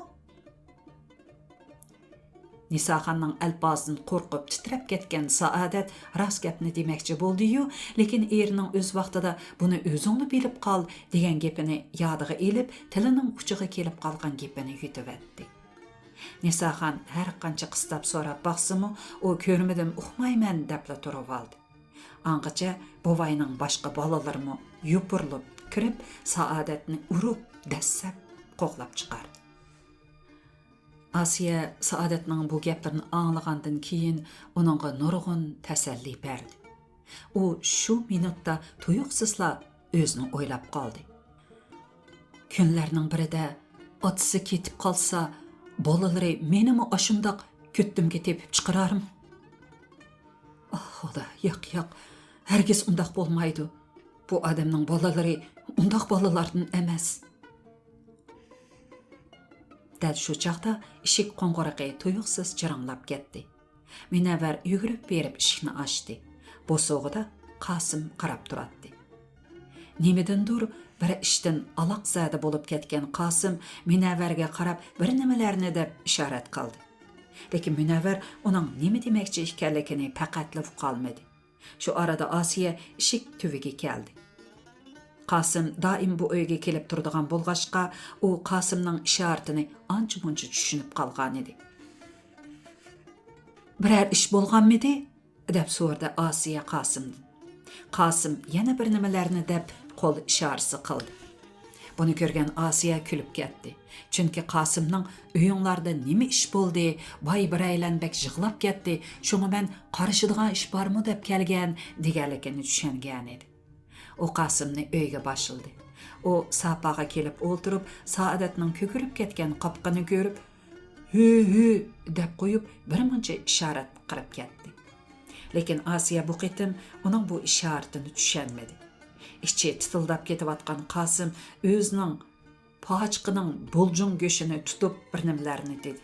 نىساخاننىڭ ئەلپازىدىن قورقۇپ تىترەپ كەتكەن سائادەت راست گەپنى دېمەكچى بولدى-يۇ، لېكىن ئېرىنىڭ ئۆز ۋاقتىدا «بۇنى ئۆزۈڭلا بىلىپ قال» دېگەن گېپىنى يادىغا ئېلىپ، تىلىنىڭ ئۇچىغا كېلىپ قالغان گېپىنى يۇتۇۋەتتى. نىساخان ھەر قانچە قىستاپ سوراپ باقسىمۇ، ئۇ «كۆرمىدىم، ئۇقمايمەن» دەپلا تۇرۇۋالدى. ئاڭغىچە بوۋاينىڭ باشقا بالىلىرىمۇ يوپۇرۇلۇپ كىرىپ، سائادەتنى ئۇرۇپ، دەسسەپ قوغلاپ چىقاردى. ئاسىيە سائادەتنىڭ بۇ گەپلىرىنى ئاڭلىغاندىن كېيىن، ئۇنىڭغا نۇرغۇن تەسەللى بەردى. ئۇ شۇ مىنۇتتا تۇيۇقسىزلا ئۆزىنى ئويلاپ قالدى. كۈنلەرنىڭ بىرىدە ئاتىسى كېتىپ قالسا، بالىلىرى مېنىمۇ ئاشۇنداق كۆتتۈمگە تېپىپ چىقىرارمۇ؟ ئاھ، خۇدا، ياق، ياق، ھەرگىز ئۇنداق بولمايدۇ. بۇ ئادەمنىڭ بالىلىرى ئۇنداق بالىلاردىن ئەمەس. دەل شۇ چاغدا ئىشىك قوڭغۇرىقى تۇيۇقسىز جىرىڭلاپ كەتتى. مۇنەۋۋەر يۈگۈرۈپ بېرىپ ئىشىكنى ئاچتى. بوسۇغىدا قاسىم قاراپ تۇراتتى. نېمىدىندۇر بىر ئىشتىن ئالاقزادە بولۇپ كەتكەن قاسىم مۇنەۋۋەرگە قاراپ بىر نېمىلەرنى دەپ ئىشارەت قىلدى. لېكىن مۇنەۋۋەر ئۇنىڭ نېمە دېمەكچى ئىكەنلىكىنى پەقەتلا ئۇقالمىدى. شۇ ئارىدا ئاسىيە ئىشىك تۈۋىگە كەلدى. قاسىم دائىم بۇ ئۆيگە كېلىپ تۇرىدىغان بولغاچقا، ئۇ قاسىمنىڭ ئىشارىتىنى ئانچە-مۇنچە چۈشىنىپ قالغانىدى. «بىرەر ئىش بولغانمىدى؟» دەپ سورىدى ئاسىيە قاسىمدىن. قاسىم يەنە بىر نېمىلەرنى دەپ قول ئىشارىسى قىلدى. بۇنى كۆرگەن ئاسىيە كۈلۈپ كەتتى. چۈنكى قاسىمنىڭ «ئۆيۈڭلاردا نېمە ئىش بولدى؟ باي بىرەيلەن بەك يىغلاپ كەتتى، شۇڭا مەن قارىشىدىغان ئىش بارمۇ دەپ كەلگەن» دېگەنلىكىنى چۈشەنگەنىدى. ئۇ قاسىمنى ئۆيگە باشلىدى. ئۇ ساپاغا كېلىپ ئولتۇرۇپ، سائادەتنىڭ كۆكىرىپ كەتكەن قاپىقىنى كۆرۈپ، «ھۈ، ھۈ» دەپ قويۇپ، بىرمۇنچە ئىشارەت قىلىپ كەتتى. لېكىن ئاسىيە بۇ قېتىم ئۇنىڭ بۇ ئىشارىتىنى چۈشەنمىدى. ئىچى تىتىلداپ كېتىۋاتقان قاسىم ئۆزىنىڭ پاچىقىنىڭ بۇلجۇڭ گۆشىنى تۇتۇپ، بىر نېمىلەرنى دېدى.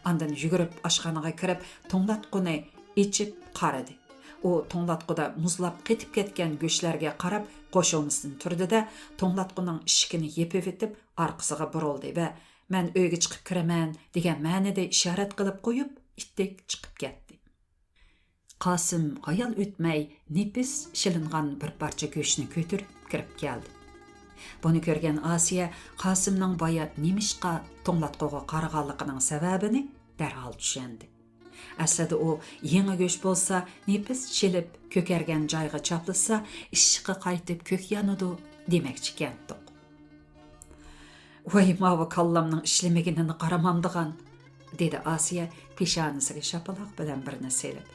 ئاندىن يۈگۈرۈپ ئاشخانىغا كىرىپ، توڭلاتقۇنى ئېچىپ قارىدى. ئۇ توڭلاتقۇدا مۇزلاپ قېتىپ كەتكەن گۆشلەرگە قاراپ، قوشۇمىسىدىن تۇردى-دە، توڭلاتقۇنىڭ ئىشىكىنى يېپىۋېتىپ، ئارقىسىغا بۇرۇلدى ۋە «مەن ئۆيگە چىقىپ كىرىمەن» دېگەن مەنىدە ئىشارەت قىلىپ قويۇپ، ئىتتىك چىقىپ كەتتى. قاسىم ھايال ئۆتمەي نېپىز شىلىنغان بىر پارچە گۆشنى كۆتۈرۈپ كىرىپ كەلدى. بۇنى كۆرگەن ئاسىيە قاسىمنىڭ بايا نېمىشقا توڭلاتقۇغا قارىغانلىقىنىڭ سەۋەبىنى دەرھال چۈشەندى. ئەسلىدە ئۇ يېڭى گۆش بولسا، نېپىز شىلىپ، كۆكەرگەن جايغا چاپلىسا، ئىششىقى قايتىپ كۆك يانىدۇ دېمەكچىكەنتۇق. «ۋاي، ماۋۇ كاللامنىڭ ئىشلىمىگىنىنى قارىمامدىغان!» دېدى ئاسىيە پېشانىسىگە شاپىلاق بىلەن بىرنى سېلىپ.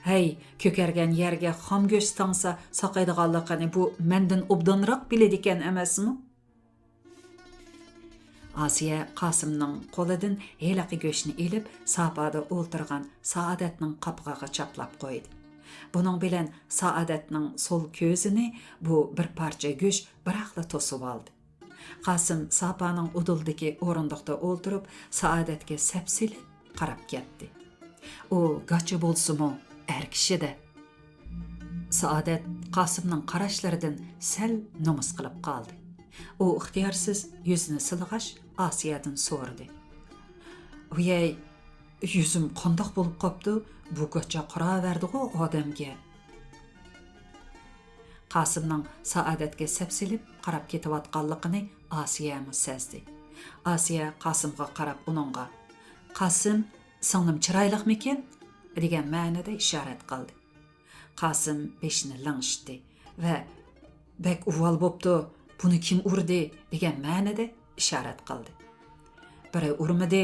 «ھەي، كۆكەرگەن يەرگە خام گۆش تاڭسا ساقايدىغانلىقىنى بۇ مەندىن ئوبدانراق بىلىدىكەن ئەمەسمۇ؟» ئاسىيە قاسىمنىڭ قولىدىن ھېلىقى گۆشنى ئېلىپ، ساپادا ئولتۇرغان سائادەتنىڭ قاپىقىغا چاپلاپ قويدى. بۇنىڭ بىلەن سائادەتنىڭ سول كۆزىنى بۇ بىر پارچە گۆش بىراقلا توسۇۋالدى. قاسىم ساپانىڭ ئۇدۇلىدىكى ئورۇندۇقتا ئولتۇرۇپ، سائادەتكە سەپسېلىپ قاراپ كەتتى. ئۇ گاچا بولسىمۇ، ئەر كىشىدە. سائادەت قاسىمنىڭ قاراشلىرىدىن سەل نومۇس قىلىپ قالدى. ئۇ ئىختىيارسىز يۈزىنى سىلىغاچ، ئاسىيەدىن سورىدى: «ۋىيەي، يۈزۈم قانداق بولۇپ قاپتۇ؟ بۇ گاچا قاراۋەردىغۇ ئادەمگە.» قاسىمنىڭ سائادەتكە سەپسېلىپ قاراپ كېتىۋاتقانلىقىنى ئاسىيەمۇ سەزدى. ئاسىيە قاسىمغا قاراپ ئۇنىڭغا: «قاسىم، سىڭلىم چىرايلىقمىكىن؟» دېگەن مەنىدە ئىشارەت قىلدى. قاسىم بېشىنى لىڭشىتتى ۋە «بەك ئۇۋال بوپتۇ، بۇنى كىم ئۇردى؟» دېگەن مەنىدە ئىشارەت قىلدى. «بىرى ئۇرمىدى،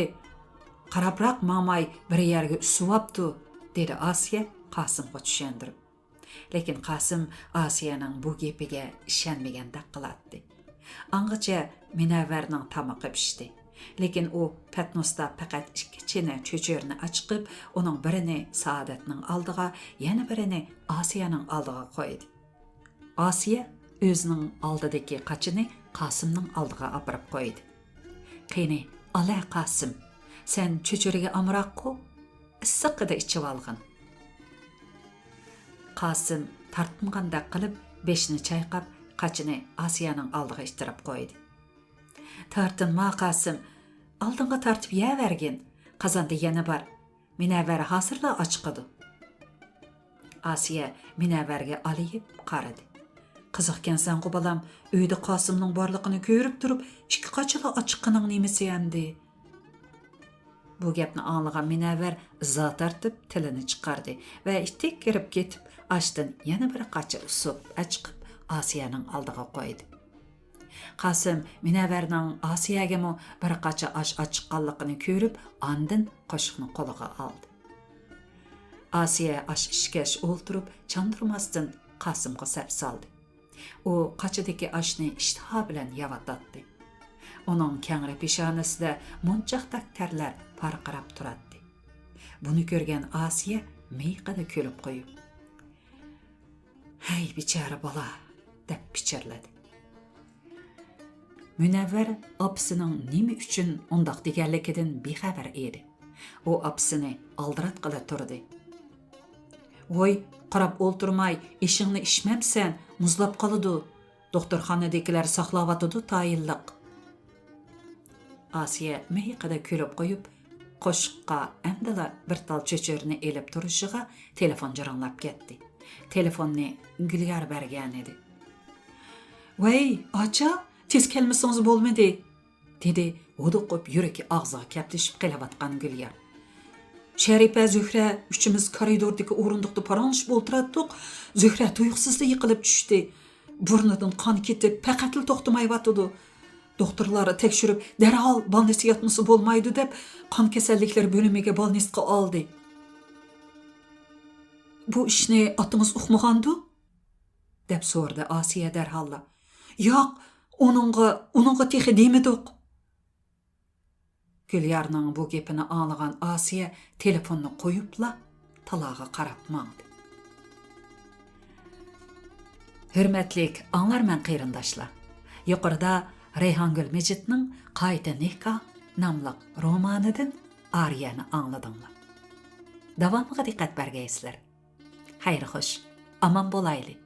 قاراپراق ماڭماي بىر يەرگە ئۈسۈۋاپتۇ»، دېدى ئاسىيە قاسىمغا چۈشەندۈرۈپ. لېكىن قاسىم ئاسىيەنىڭ بۇ گېپىگە ئىشەنمىگەندەك قىلاتتى. ئاڭغىچە مۇنەۋۋەرنىڭ تامىقى پىشتى. لېكىن ئۇ پەتنۇستا پەقەت ئىككى چىنە چۆچۈرىنى ئاچىقىپ، ئۇنىڭ بىرىنى سائادەتنىڭ ئالدىغا، يەنە بىرىنى ئاسىيەنىڭ ئالدىغا قويدى. ئاسىيە ئۆزىنىڭ ئالدىدىكى قاچىنى قاسىمنىڭ ئالدىغا ئاپىرىپ قويدى. قېنى، ئالە قاسىم، سەن چۆچۈرىگە ئامراققۇ، ئىسسىقىدا ئىچىۋالغىن. قاسىم تارتىنغاندەك قىلىپ بېشىنى چايقاپ، قاچىنى ئاسىيەنىڭ ئالدىغا ئىتتىرىپ قويدى. تارتىنما قاسىم، ئالدىڭغا تارتىپ يەۋەرگىن، قازاندا يەنە بار، مۇنەۋۋەر ھازىرلا ئاچىقىدۇ. ئاسىيە مۇنەۋۋەرگە ئالىيىپ قارىدى. قىزىقكەنسەنغۇ بالام، ئۆيدە قاسىمنىڭ بارلىقىنى كۆرۈپ تۇرۇپ ئىككى قاچىلا ئاچىققىنىڭ نېمىسى ئەمدى؟ بۇ گەپنى ئاڭلىغان مۇنەۋۋەر ئىزا تارتىپ تىلىنى چىقاردى ۋە ئىتتىك كىرىپ كېتىپ ئاشتىن يەنە بىر قاچا ئۇسۇپ ئەچىقىپ ئاسىيەنىڭ ئالدىغا قويدى. قاسىم مۇنەۋۋەرنىڭ ئاسىيەگىمۇ بىر قاچا ئاش ئاچىققانلىقىنى كۆرۈپ ئاندىن قوشۇقنى قولىغا ئالدى. ئاسىيە ئاش ئىچكەچ ئولتۇرۇپ چاندۇرماستىن قاسىمغا سەپ سالدى. ئۇ قاچىدىكى ئاشنى ئىشتىها بىلەن يەۋاتاتتى. ئۇنىڭ كەڭرى پېشانىسىدە مونچاقتەك تەرلەر پارقىراپ تۇراتتى. بۇنى كۆرگەن ئاسىيە مىيىقىدا كۈلۈپ قويۇپ، ھەي بىچارە بالا، دەپ پىچىرلىدى. مۇنەۋۋەر ئاپىسىنىڭ نېمە ئۈچۈن ئۇنداق دېگەنلىكىدىن بىخەۋەر ئىدى. ئۇ ئاپىسىنى ئالدىراتقىلى تۇردى. ۋوي، قاراپ ئولتۇرماي، ئېشىڭنى ئىچمەمسەن، مۇزلاپ قالىدۇ. دوختۇرخانىدىكىلەر ساقلاۋاتىدۇ تايىنلىق. ئاسىيە مىيىقىدا كۈلۈپ قويۇپ، قوشۇققا ئەمدىلا بىر تال چۆچۈرىنى ئېلىپ تۇرۇشىغا تېلېفون جىرىڭلاپ كەتتى. تېلېفوننى گۈليار بەرگەنىدى. ۋەي، ئاچا، تېز كەلمىسىڭىز بولمىدى، دېدى ھودۇقۇپ يۈرىكى ئاغزىغا كەپلىشىپ قېلىۋاتقان گۈليار. شەرىپە، زۆھرە ئۈچىمىز كارىدوردىكى ئورۇندۇقتا پاراڭلىشىپ ئولتۇراتتۇق. زۆھرە تۇيۇقسىزلا يىقىلىپ چۈشتى. بۇرنىدىن قان كېتىپ، پەقەتلا توختىمايۋاتىدۇ. دوختۇرلار تەكشۈرۈپ، دەرھال بالنىستتا ياتمىسا بولمايدۇ دەپ، قان كېسەللىكلىرى بۆلۈمىگە بالنىستقا ئالدى. بۇ ئىشنى ئاتىڭىز ئۇقمىغاندۇ؟ دەپ سورىدى ئاسىيە دەرھاللا. ياق، ئۇنىڭغا، ئۇنىڭغا تېخى دېمىدۇق. گۈليارنىڭ بۇ گېپىنى ئاڭلىغان ئاسىيە تېلېفوننى قويۇپلا تالاغا قاراپ ماڭدى. ھۆرمەتلىك ئاڭلارمەن قېرىنداشلار، يۇقىرىدا رەيھانگۈل مىجىتنىڭ قايتا نىكاھ ناملىق رومانىدىن ئارىيەنى ئاڭلىدىڭلار. داۋامىغا دىققەت بەرگەيسىلەر. خەير خوش، ئامان بولايلى.